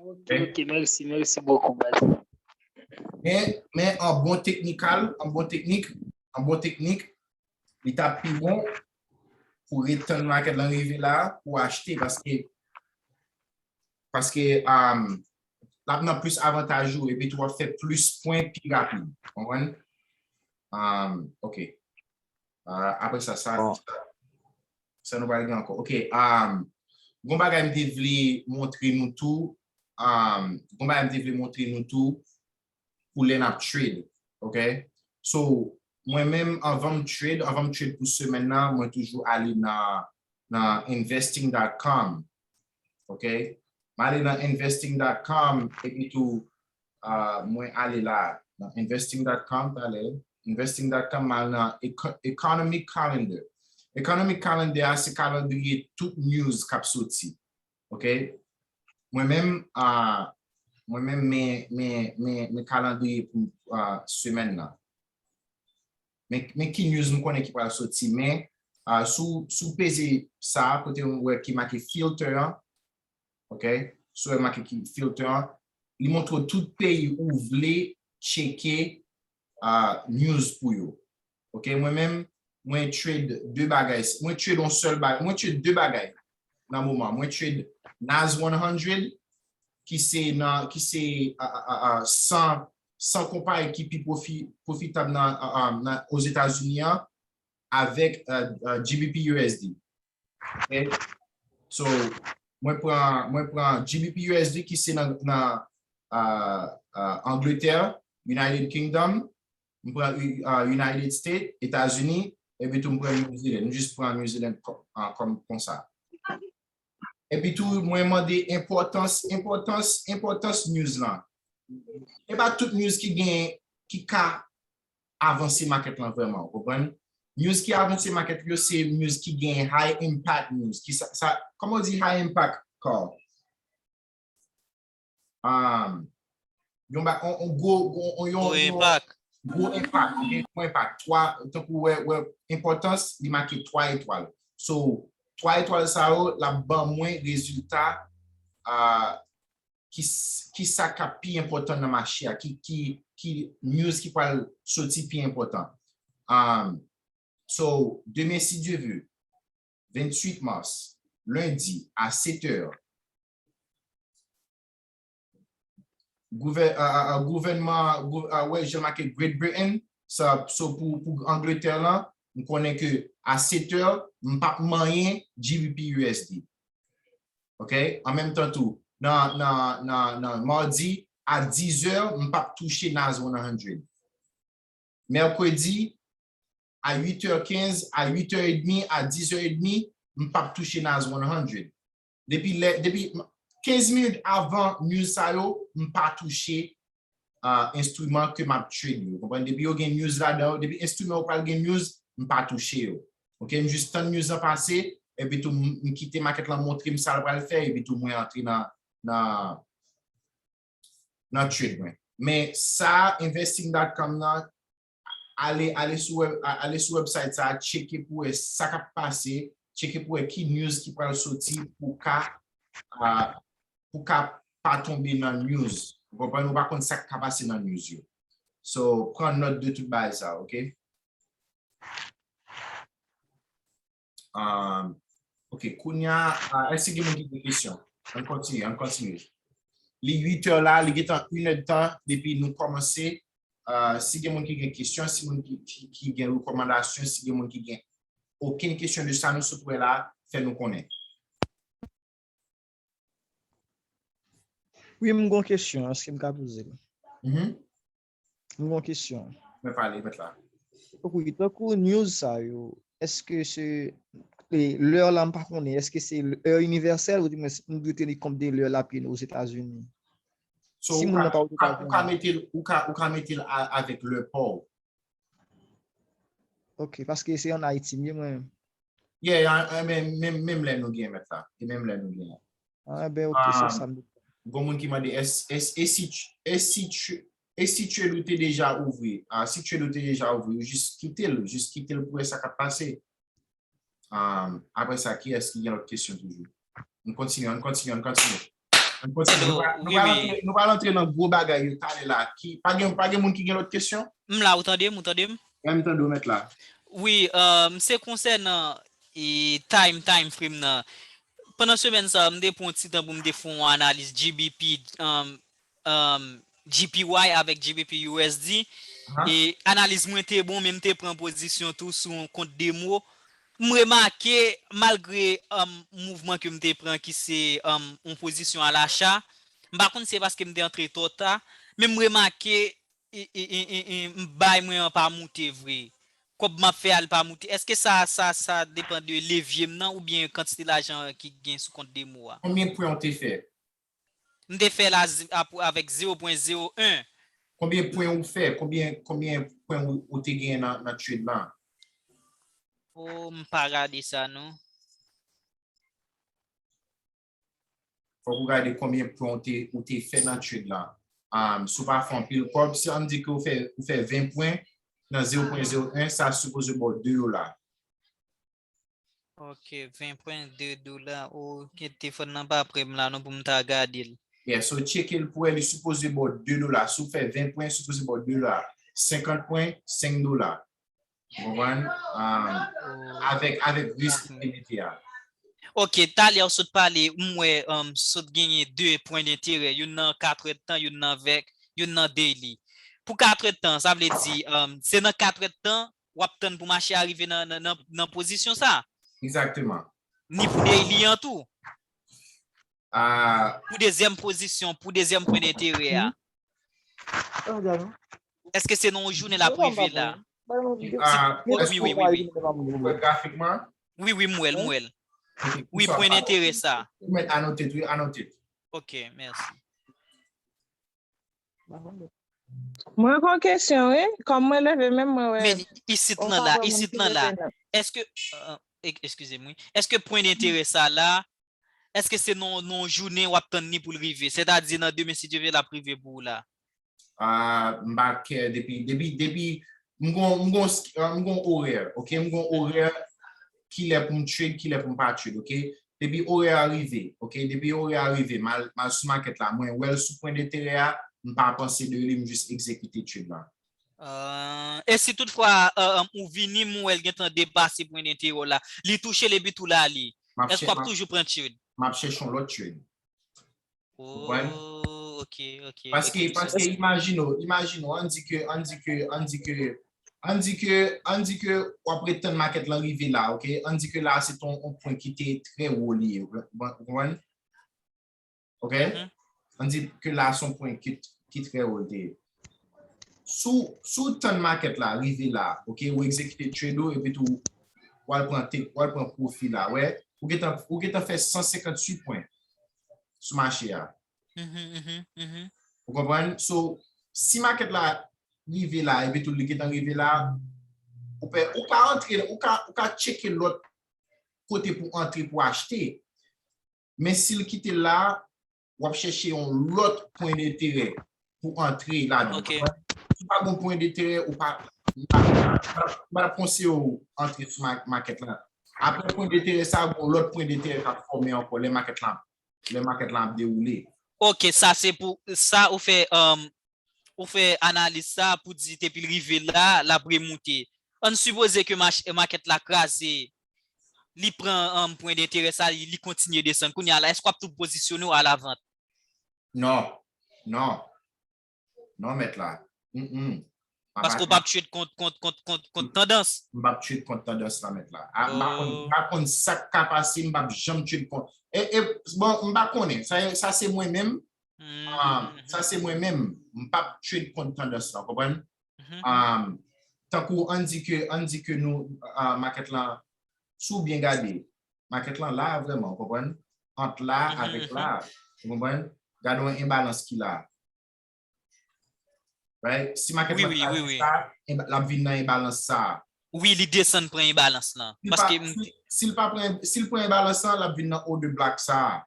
Ok, ok, mèsi, mèsi bokou, baz. Men, men an bon teknikal, an bon teknik, an bon teknik, li t ap pi bon pou ret tann market lan rive la pou achte, paske, paske um, l ap nan plis avantaj ou, epi tou w ap fè plis pwen pi rapid. Konprann? Um, ok. Uh, apre sa, sa, bon. Sa nou pral gen ankò. Ok. Um, gon bagay m te vle montre nou tou. Um, gon bagay m te vle montre nou tou pou lè n ap trade. Ok? So, mwen menm, anvan m trade, anvan m trade pou semèn nan, mwen toujou ale nan, nan investing dot com. Ok? M ale nan investing dot com, epi tou, uh, mwen ale la, nan investing dot com, talè, investing dot com, m al nan eco- economic calendar. Economic calendar a se kalandriye tout news k ap soti. Ok? Mwen menm, uh, mwen menm, men, men, men, men kalandriye pou uh, semèn nan. Men, men ki news m konnen ki pral soti, men uh, sou, sou peze sa, kote w wè ki make filter an, ok? Sou wè make ki filter an, li montre w tout peyi ou vle tcheke uh, news pou yo. Ok, mwen menm, mwen trade de bagay. Mwen trade yon sèl bagay. Mwen trade de bagay nan moman. Mwen trade Nas one hundred, ki se nan, ki se uh, uh, uh, san, san konpayi ki pi pwofi, pwofitab nan, nan Ozetazini an avèk uh, uh, G B P U S D. Okay? So, mwen pran, mwen pran G B P U S D ki se nan, nan uh, uh, Angletè, United Kingdom, m pran uh, United States, Etazini, epi tou m pran New Zealand. M jis pran New Zealand kòm, uh, kòm konsa. Epi tou, mwen mande enpòtans, enpòtans, enpòtans news lan. E pa tout news ki gen, ki ka avanse market lan vrèman, ou konprann? News ki avanse market yo se news ki gen high impact news. Ki sa, sa, kòman w di high impact, Carl? Um, yon ba, on, on gwo, on, on, yon, gwo yon, enpak. Gwo enpak, gen gwo enpak. Twa, tankou wè, wè, enpòtans, li make twa etwal. So, twa etwal sa yo, l ap ban mwen rezilta, uh, ki, ki sa k ap pi enpòtan nan mache a, ki, ki, ki news ki pral soti pi enpòtan. Um, so, demen, si Dye vle, venntuit mas, lendi, a setè, gouvè, a, a, a, gouvènman, gou, a, wè, jan make Great Britain, sa, so pou, pou Angletè lan, m konnen ke a setè, m p ap manyen G B P U S D. Ok? An menm tan tou, nan, nan, nan, nan madi, a dizè, m p ap touche Nas one hundred. Mèkredi, a uitè kenz, a uitè edmi, a dizè edmi, m p ap touche Nas one hundred. Depi lè, depi kenz minit avan news sa yo, m pa touche uh, enstriman ke m ap trade yo. Konprann? Depi yo gen news ladan yo, depi enstriman yo pral gen news, m pa touche yo. Ok, m jis tann news lan pase, epi tou m, m kite market lan montre m sa l pral fè, epi tou mwen antre nan, nan, nan trade mwen. Men sa, investing dot com nan, ale, ale sou web, a, ale sou website sa, tcheke pou wè sa k ap pase, tcheke pou wè ki news ki pral soti pou ka, a, pou ka pa tonbe nan news. Ou konprann? Ou pa konn sa k ka pase nan news yo. So, pran nòt de tout bagay sa, ok? Um, ok, kounye a, uh, èske gen moun ki gen kesyon? Ann kontinye, ann kontinye. Li uitè la, li gentan inèdtan depi nou kòmanse. Uh, si gen moun ki gen kesyon, si moun ki, ki, ki gen rekòmandasyon, si gen moun ki gen okenn kesyon de sa nou sot wè la, fè nou konnen. Wi, m gon kesyon, èske m ka poze l? Mhm. M gon kesyon. Mwen pale, mèt la. Wi, tankou news sa yo, èske se e, lè la m pa konnen, èske se lè inivèsèl ou di mwen m dwe teni kont de lè l ap ye Ozetazini? So, si ou moun ka, nan pa ou ka, ou ka mete l, ou ka, ou ka mete l a- avèk lè pa w. Ok, paske se an Ayiti m ye mwen. Yeah, a- a- men- men- menm lè nou gen mèt la. E menm lè nou gen. Ah, ben, ok, se sa m. Gon moun ki mande, èske èske e si tr- e si tr- e si trade ou te deja ouvri? Ah, si trade ou te deja ouvri, ou jis kite l, jis kite l pou wè sa k ap pase. Um, apre sa, kiyès ki gen lòt kesyon toujou? Ann kontinye, ann kontinye, ann kontinye. Ann kontinye. Nou pral antre nan gwo bagay yo talè la. Ki, pa gen, pa gen moun ki gen lòt kesyon? M la, ou tande m, ou tande m? Mwen, m tande w, mèt la. Wi, um, se konsènan e, time, time frame nan. Pandan semèn sa, m te pran yon ti tan pou m te fè yon analiz G B P, um, um, G P Y avèk G B P U S D. E analiz mwen te bon, men m te pran pozisyon tou sou yon kont demo. M remake, malgre um, mouvman ke m te pran ki se um, yon pozisyon alacha, m pa konn se paske m te antre twò ta, men m remake e, e, e, e, e, m bay mwen an pa moute vre. Kòb m ap fè a li pa moute. Èske sa, sa, sa depann de levye m nan oubyen kantite lajan ki gen sou kont demo a? Konbyen pwen ou te fè? M te fè la z- ap- avèk zewo pwen zewo en. Konbyen pwen ou fè? Konbyen, konbyen pwen ou, ou te gen nan, nan trade lan? Oh, m pa gade sa non. Fòk ou gade konbyen pwen ou te, ou te fè nan trade lan. Um, si w pa fè anpil kòb, si ann di ke ou fè, ou fè ven pwen nan zewo pwen zewo en, sa sipoze ba w de dola. Ok, ven pwen de dola. Ou gen telefòn nan pa pre m la non pou m ta gade l. Yeah, so tcheke l pou wè li sipoze ba w de dola. Si w fè ven pwen, sipoze ba w de dola. Senkant pwen, senk dola. Ou konprann? Um, avèk, avèk risk ou te mete a. Ok, talè w sot pale, m wè um, sot genyen de pwen denterè, youn nan katrèdtan, youn nan vèk, youn nan daily. pou katrèdtan, sa vle di, um, se nan katrèdtan w ap tann pou mache a rive nan, nan, nan, nan pozisyon sa. Exactement. Ni pou daily an tou. Ah, Pou dezyèm pozisyon, pou dezyèm pwen denterè a. Èske se nan yon jounen l ap rive la? ah, Oui, oui, oui, oui. Wè grafikman? Wi, wi, m wè l, m wè l. Ok, Wi, bonsoir. Pwen denterè sa. Ou mèt anote, wi, anote. Ok, mèsi. Mwen gen yon kesyon, wi. Kòm mwen leve menm, mwen wè. Men isit lan la, isit lan la. Èske, euh, ek- eskize m, wi. Èske pwen denterè sa la, èske se nan nan yon jounen w ap tann ni pou l rive? Sètadi nan demen, si Dye vle, l ap rive pou ou la. Ah, m pa kè depi, depi, depi, m gon, m gon, m gon orè, ok? M gon orè kilè pou m trade, kilè pou m pa trade, ok? Depi orè a rive, ok? Depi orè a rive, m al, m al sou makèt la, mwen wè l sou pwen denterè a, m pa panse de li, m jis egzekite trade la. Euh, e si toutfwa euh, ou vini, m wè l gentan depase pwen denterè w la, li touche l epi tou l ale, M ap èske chè- w ap m ap- toujou pran trade? M ap chèche yon lòt trade. Konprann? Oh, ok, ok. Paske, Ok, paske so- imajine w, imajine w, ann di ke, ann di ke, ann di ke, ann di ke, ann di ke w ap ret tann makèt lan rive la, ok? Ann di ke la se ton yon pwen ki te trè wo li ye, ou konprann? Ok? Mhm. Ann di ke la se yon pwen ki, ki trè wo li te ye. Sou, sou tann makèt la rive la, ok? Ou egzekite trade ou, epi tou, w al pran tek, w al pran pwofi la, wè? Ou gentan, ou gentan fè san senkantuit pwen sou mache a. Mhm, mhm, mhm. Ou konprann? So, si makèt la rive la, epi tou li gentan rive la, ou pè, ou ka antre, ou ka, ou ka tcheke lòt kote pou antre pou achte. Men si l kite la, w ap chèche yon lòt pwen denterè pou antre ladan. Ok. Si w pa gon pwen denterè, ou pa, m pa, m pa, m pa konseye w antre sou ma- makèt la. Apre pwen denterè sa, gon lòt pwen denterè k ap fòme ankò lè makèt la, lè makèt la ap dewoule. Ok, sa se pou sa ou fè um, ou fè analiz sa pou di depi l rive la, l ap remoute. Ann sipoze ke mach- makèt la kraze, li pran um, pwen denterè sa, li, li kontinye desann. Kounye a la, èske w ap tou pozisyone w alavant? Non, non. Non, mèt la. Mm, mm. M pa Paske w p ap trade kont, kont, kont, kont, kont tandans. M p ap trade kont tandans la, mèt la. A, m pa konn, Oh. m pa konn sa k ka pase, m p ap janm trade kont. E, e, bon, m pa konnen. Sa, sa se mwen menm. Ah, Mhm, sa se mwen menm. M p ap trade kont tandans la, konprann? mhm. Ah, tankou ann di ke, ann di ke nou, ah, makèt lan, si w byen gade, makèt lan la vrèman, w konprann? Ant la Mhm, avèk mhm. La, w konprann? Gade yon enbalans ki la. Right? Si makèt Wi, lan wi, kraze wi, wi. Sa, enba- l ap vin nan enbalans sa. Wi, li desann pran enbalans lan. Si l pa, Paske m- si, si l pa pran, si l pran enbalans sa, l ap vin nan order block sa.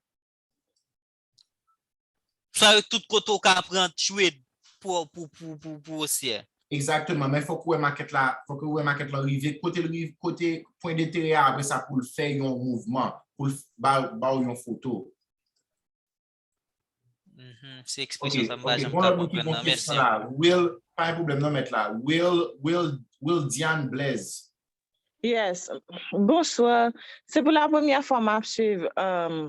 Sa yo tout kote w ka pran trade pou, pou, pou, pou, pou osyè. Egzakteman, men fòk ou wè makèt la, fòk ou wè makèt lan rive, kote l rive, kote pwen denterè a, apre sa pou l fè yon mouvman, pou l ba, ba w yon foto. Mhm, se ekspresyon sa m pa janm Bon, ka lòt moun ki konprann pon nan, kesyon mèsi. La. Will, pa gen pwoblèm non, mèt la. Will, Will, Will Diane Blaise. Yes. Bonsoir. Se pou la premyè fwa m ap swiv um,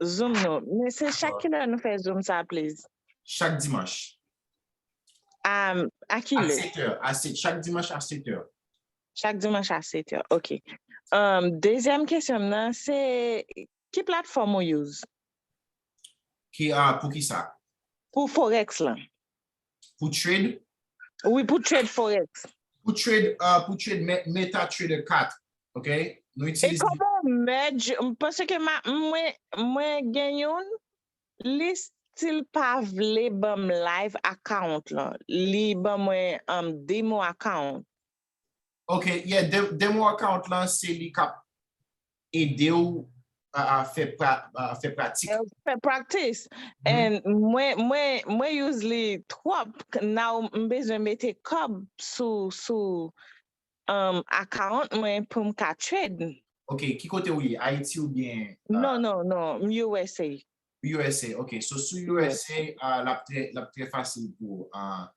Zoom nou. Men se chak kilè nou fè Zoom sa, please? Chak dimanch. Um, a A kilè? Sèt è. A sèt, chak dimanch a sèt è. Chak dimanch a sèt è. Ok. Um, dezyèm kesyon m nan, se ki platfòm ou use? Ki, ah, pou ki sa? Pou Forex lan. Pou trade? Wi, pou trade Forex. Pou trade, ah, pou trade Me- MetaTrader kat. Ok? Nou E itilize. Kòman w merge? M panse ke ma- mwen, mwen gen youn, li still pa vle ban m live account lan. Li ban mwen um, demo account. Ok, yeah, de- demo account lan, se li k ap ede w a, a fè, pra, a fè pratik. Fè practice. And mwen, mwen, mwen use li twòp. Now, m bezwen mete kòb sou, sou um, account mwen pou m ka trade. Ok, ki kote ou ye? Ayiti oubyen? Non, non, non, m U S A. U S A, ok. So, sou U S A, ah, l ap trè, l ap trè fasil pou ou, ah,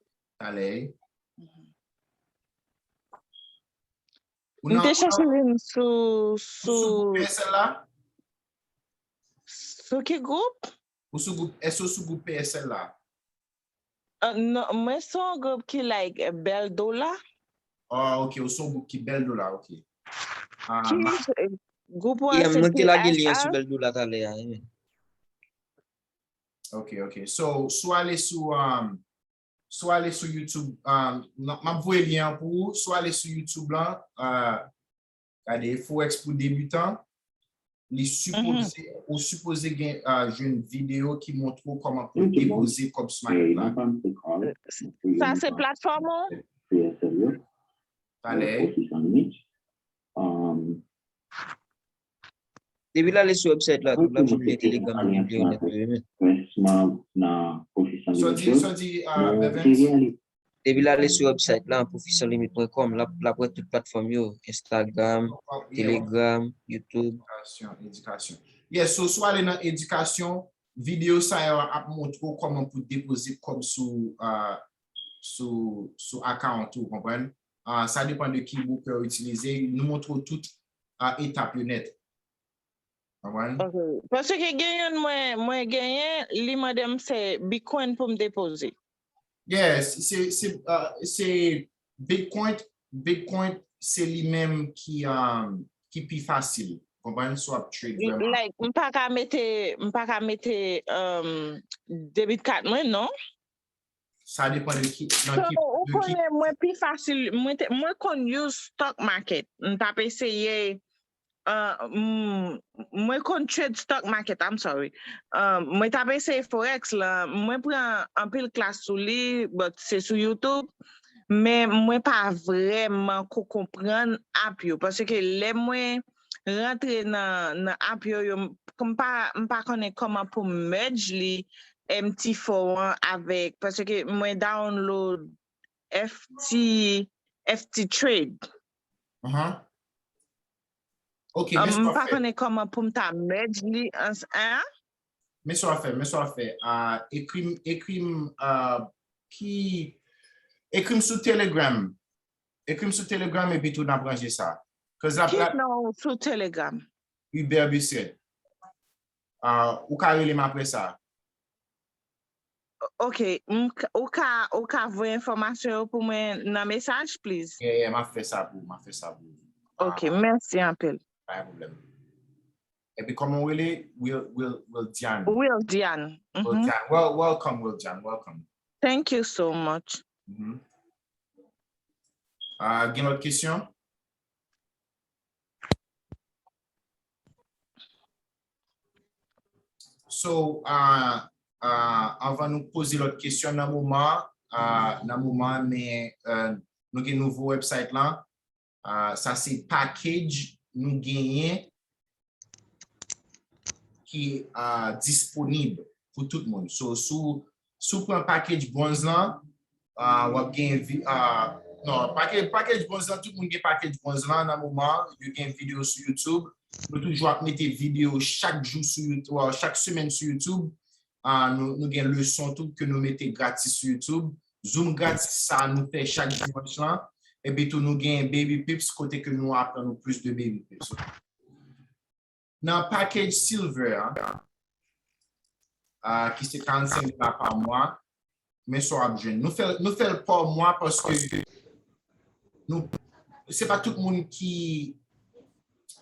talè. M te chèche vin sou, Ou sou gwoup sou, P S L la? Sou ki gwoup? Ou sou gwoup, èske ou sou gwoup P S L la? Ah, non, mwen se yon gwoup ki like Bèl Dola. Oh, ok, ou se yon gwoup ki Bèl Dola, ok. Ah, Ki ma- gwoup ou an Yeah, se mwen te lage lyen sou P H R? Bèl Dola talè a. Yeah. Ok, ok. So, si w ale sou, um, si w ale sou YouTube, um, non, m ap voye lyen an pou ou. Si w ale sou YouTube lan, uh, gade Forex pou debitan, li sipoze, ou sipoze gen uh, jwenn videyo ki montre w kòman pou depoze kòb sou market la. Sa se platfòm ou? Talè. Depi l ale sou website la, tout la moun gen Telegram, li vle yon nèt yo, men. So di, so di, uh, Bevens? Depi l ale sou website la, professionlimit point com, l ap l ap wè tout platfòm yo, Instagram, Oh, yeah, Telegram, YouTube. Edikasyon, edikasyon. Yes, so si w ale nan edikasyon, videyo sa yo ap montre w kòman pou depoze kòb sou, uh, sou, sou account ou, konprann? Uh, sa depann de ki broker ou itilize. Nou montre w tout uh, etap yo nèt. Konprann? Ok. Paske gen youn mwen, mwen genyen, li mande m se Bitcoin pou m depoze. Yes, se se uh, se Bitcoin, Bitcoin se li menm ki um, ki pi fasil. Konprann? Si w ap trade vrèman. Like, m pa ka mete, m pa ka mete um, debit card mwen, non? Sa depann de ki, nan So, ki, ou de ki. Konnen mwen pi fasil, mwen te, mwen konn use stock market. M t ap eseye, uh, m, mwen konn trade stock market, I'm sorry. Uh, mwen t ap eseye Forex la, mwen pran anpil klas sou li, but se sou YouTube. Men mwen pa vrèman ko konprann app yo. Paske lè mwen rantre nan, nan app yo, yo m pa, m pa konnen kòman pou m merge li M T four an avèk, paske mwen download F T, F T Trade. Uh-huh. Ok, Ah, men sa m w ap pa fè. Konnen kòman pou m ta merge li an, an? Men sa w ap fè, men sa w ap fè. Ah, ekri m, ekri m, ah, ki, ekri m sou Telegram. Ekri m sou Telegram epi tou n ap ranje sa. Cause la, Ki la, non sou Telegram? Hubert Bussert. Ah, ou ka rele m apre sa. Ok, m k- ou ka, ou ka voye enfòmasyon yo pou mwen nan mesaj, please? Yeah, yeah, m ap fè sa pou ou, m ap fè sa pou ou. Ok, mèsi anpil. Pa gen pwoblèm. Epi kòman w rele? Will, Will, Will Diane. Will Diane. Mhm. Will Diane. Well, welcome, Will Diane. Welcome. Thank you so much. Mhm. Ah, gen lòt kesyon? So, ah, ah, anvan nou poze lòt kesyon nan moman, ah, nan moman, men, euh, nou gen nouvo website lan. Ah, sa se package nou genyen ki, ah, disponib pou tout moun. So, si w, si w pran package bronze lan, ah, w ap gen vi-, ah, non, package, package bronze lan, tout moun gen package bronze lan nan moman, yo gen videyo sou YouTube. Nou toujou ap mete videyo chak jou sou YouTube, ah, chak semèn sou YouTube. Ah, nou, nou gen leson tou ke nou mete gratis sou YouTube. Zoom gratis sa nou fè chak dimanch lan. Epi tou nou gen Baby Pips kote ke nou aprann nou plis de Baby Pips. Nan package silver a, ah, ki se karannsenk dola pa mwa, men sa w ap jwenn. Nou fè, nou fè l pa mwa paske nou, se pa tout moun ki,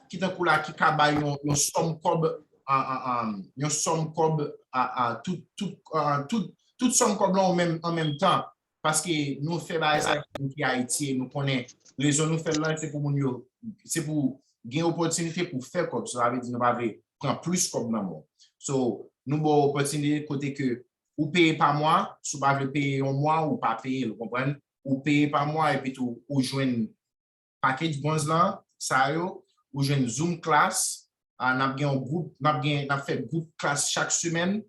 ki tankou la, ki ka bay yon, yon sòm kòb, ah, ah, ah, yon sòm kòb, ah, ah, tout, tout, ah, tout, tout sòm kòb lan an menm, an menm tan. Paske nou fè bagay sa pou moun ki Ayiti, e nou konnen rezon nou fè l lan, se pou moun yo, se pou gen opòtinite pou fè kòb. Sa vle di nou pa vle pran plis kòb nan men w. So, nou ba w opòtinite kote ke ou peye pa mwa, si w pa vle peye yon mwa, ou pa peye l, ou konprann? Ou peye pa mwa, epi tou, ou jwenn package bronze lan, sa yo, ou jwenn Zoom class, ah, n ap gen yon gwoup, n ap gen, n ap fè gwoup class chak semèn,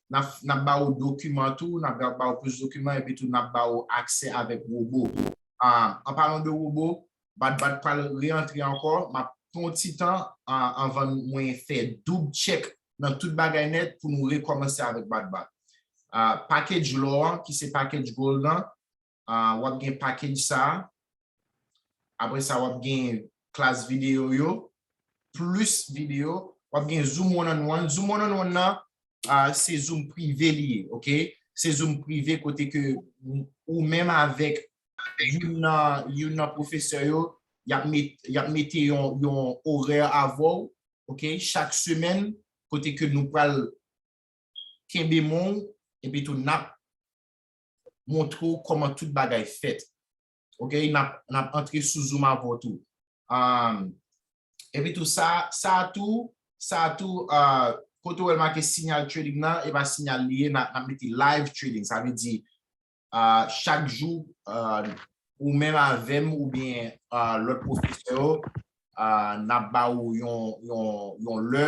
n ap, n ap ba ou dokiman tou, n ap ba ou plis dokiman, epi tou n ap ba ou aksè avèk wobo. Ah, an palan de wobo, Bat Bat pral reantre ankò, m ap pran yon ti tan, ah, anvan mwen fè double check nan tout bagay nèt pou nou rekòmanse avèk Bat Bat. Ah, package lò an, ki se package gold lan, ah, w ap gen package sa, apre sa w ap gen class videyo yo, plis videyo, w ap gen Zoom one on one. Zoom one on one nan, ah, se Zoom prive li ye, ok? se Zoom prive kote ke ou menm avèk youn nan, youn nan pwofesè yo, y ap met, y ap mete yon, yon orè avè w, ok, chak semèn, kote ke nou pral kenbe men w, epi tou n ap montre w kòman tout bagay fèt. Ok, n ap, n ap antre sou Zoom avè w tou. Um, epi tou, sa, sa tou, sa tou, uh, kote w wè l make sinyal trading nan, e pa sinyal li ye, n ap, n ap mete live trading. Sa vle di, uh, chak jou, uh, ou menm avè m oubyen, uh, lòt pwofesè yo, uh, n ap ba ou yon, yon, yon lè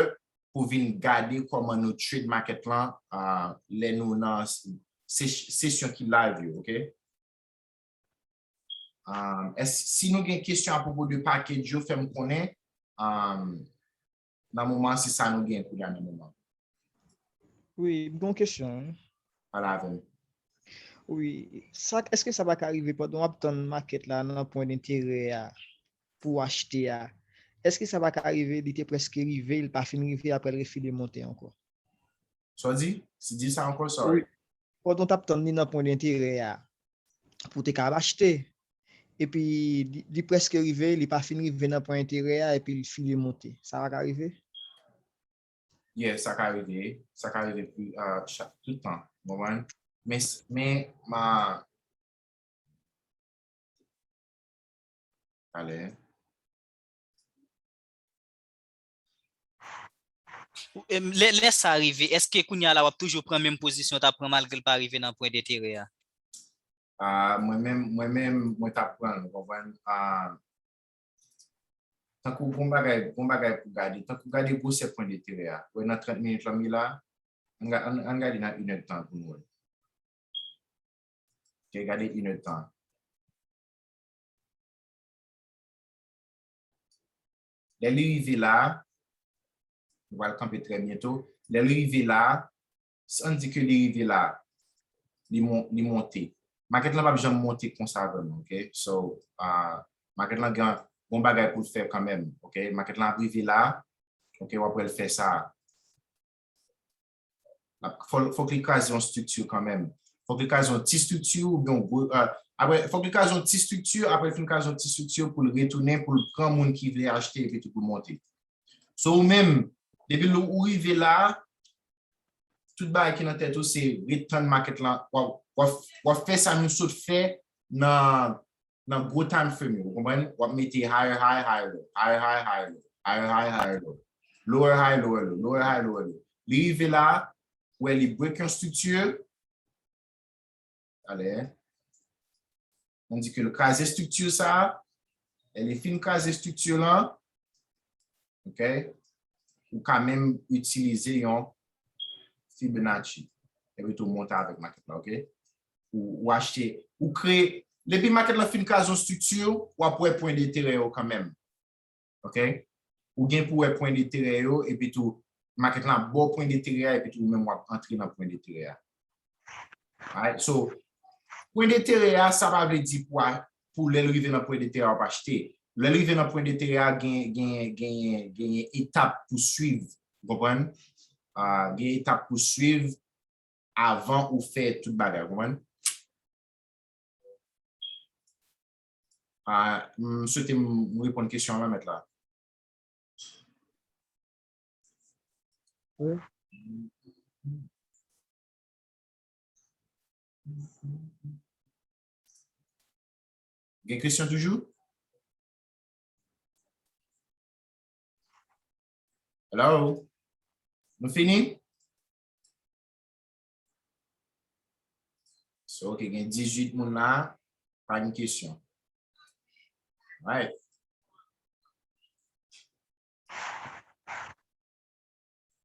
pou vin gade kòman nou trade market lan, uh, lè nou nan s-, ses-, sesyon ki live yo, ok? Um, es-, si nou gen kesyon apwopo de package yo, fè m konnen. Um, nan moman, se sa nou gen kounye a nan moman. Wi, m gen yon kesyon. Pale avè m. Wi, sa, èske sa pa ka rive pandan w ap tann market la nan pwen denterè a pou w achte a? Èske sa pa ka rive, li te prèske rive, li pa fin rive, apre l refile monte ankò? Sa w di? Si di sa ankò, sorry. Pandan w t ap tann li nan pwen denterè a, pou w te ka achte. Epi, li, li prèske rive, li pa fin rive nan pwen enterè a, epi li file monte. Sa pa ka rive? Yeah, sa ka rive. Sa ka rive pi, uh, chak, tout tan. Ou konprann? Men, men, ma, talè. Lè, lè sa rive, èske kounye a la w ap toujou pran menm pozisyon w t ap pran malgre l pa rive nan pwen denterè a? Ah, mwen menm, mwen menm, mwen t ap pran l, ou konprann? Ah, tankou gon bagay, gon bagay pou gade, tankou gade gwosè pwen denterè a. Ou wè nan trant minit la m ye la, ann, ann, ann gade nan inèdtan pou nou wè. Ok, gade inèdtan. Lè li rive la, nou pral kanpe trè byento. Lè li rive la, ann di ke li rive la, li, mon, li monte. Market lan p ap janm monte konsa vrèman, ok? So, uh, market lan gen yon bagay pou l fè kanmenm, ok? Market lan ap rive la, ok, w ap wè l fè sa. Fòk, fòk li kraze yon estrikti kanmenm. Fòk li kraze yon ti estrikti oubyen yon gwo, uh, apre, fòk li kraze yon ti estrikti, apre l fin kraze yon ti estrikti pou l retounen, pou l pran moun ki vle achte epi tou pou l monte. So ou menm, depi ou rive la, tout bagay ki nan tèt ou se ret tann market lan, w ap, w ap, w ap fè sa nou sot fè nan, nan gwo time frame yo, ou konprann? W ap mete higher high, higher low, higher high, higher low, higher high, higher low, lower high, lower low, lower high, lower low. Li rive la, ou wè li break yon estrikti, talè, ann di ke l kraze estrikti sa, lè li fin kraze estrikti lan, ok, ou ka menm itilize yon Fibonacci, epi tou monte avèk market la, ok? Ou, ou achte, ou kreye, depi market lan fin kraze yon estrikti, w ap wè pwen denterè yo kanmenm. Ok? Ou gen pou wè pwen denterè yo, epi tou, market lan ap ba w pwen denterè a, epi tou, ou menm w ap antre nan pwen denterè a. Alright? So, pwen denterè a, sa pa vle di pou, pou lè l rive nan pwen denterè a, w ap achte. Lè l rive nan pwen denterè a, gen, gen, gen, gen etap pou swiv. Ou konprann? Ah, gen etap pou swiv avan ou fè tout bagay, ou konprann? Ah, m swete m reponn kesyon an, mèt la. Gen kesyon toujou? Hello? Nou fini? So, ok, gen dizuit moun la, pa gen kesyon. Right.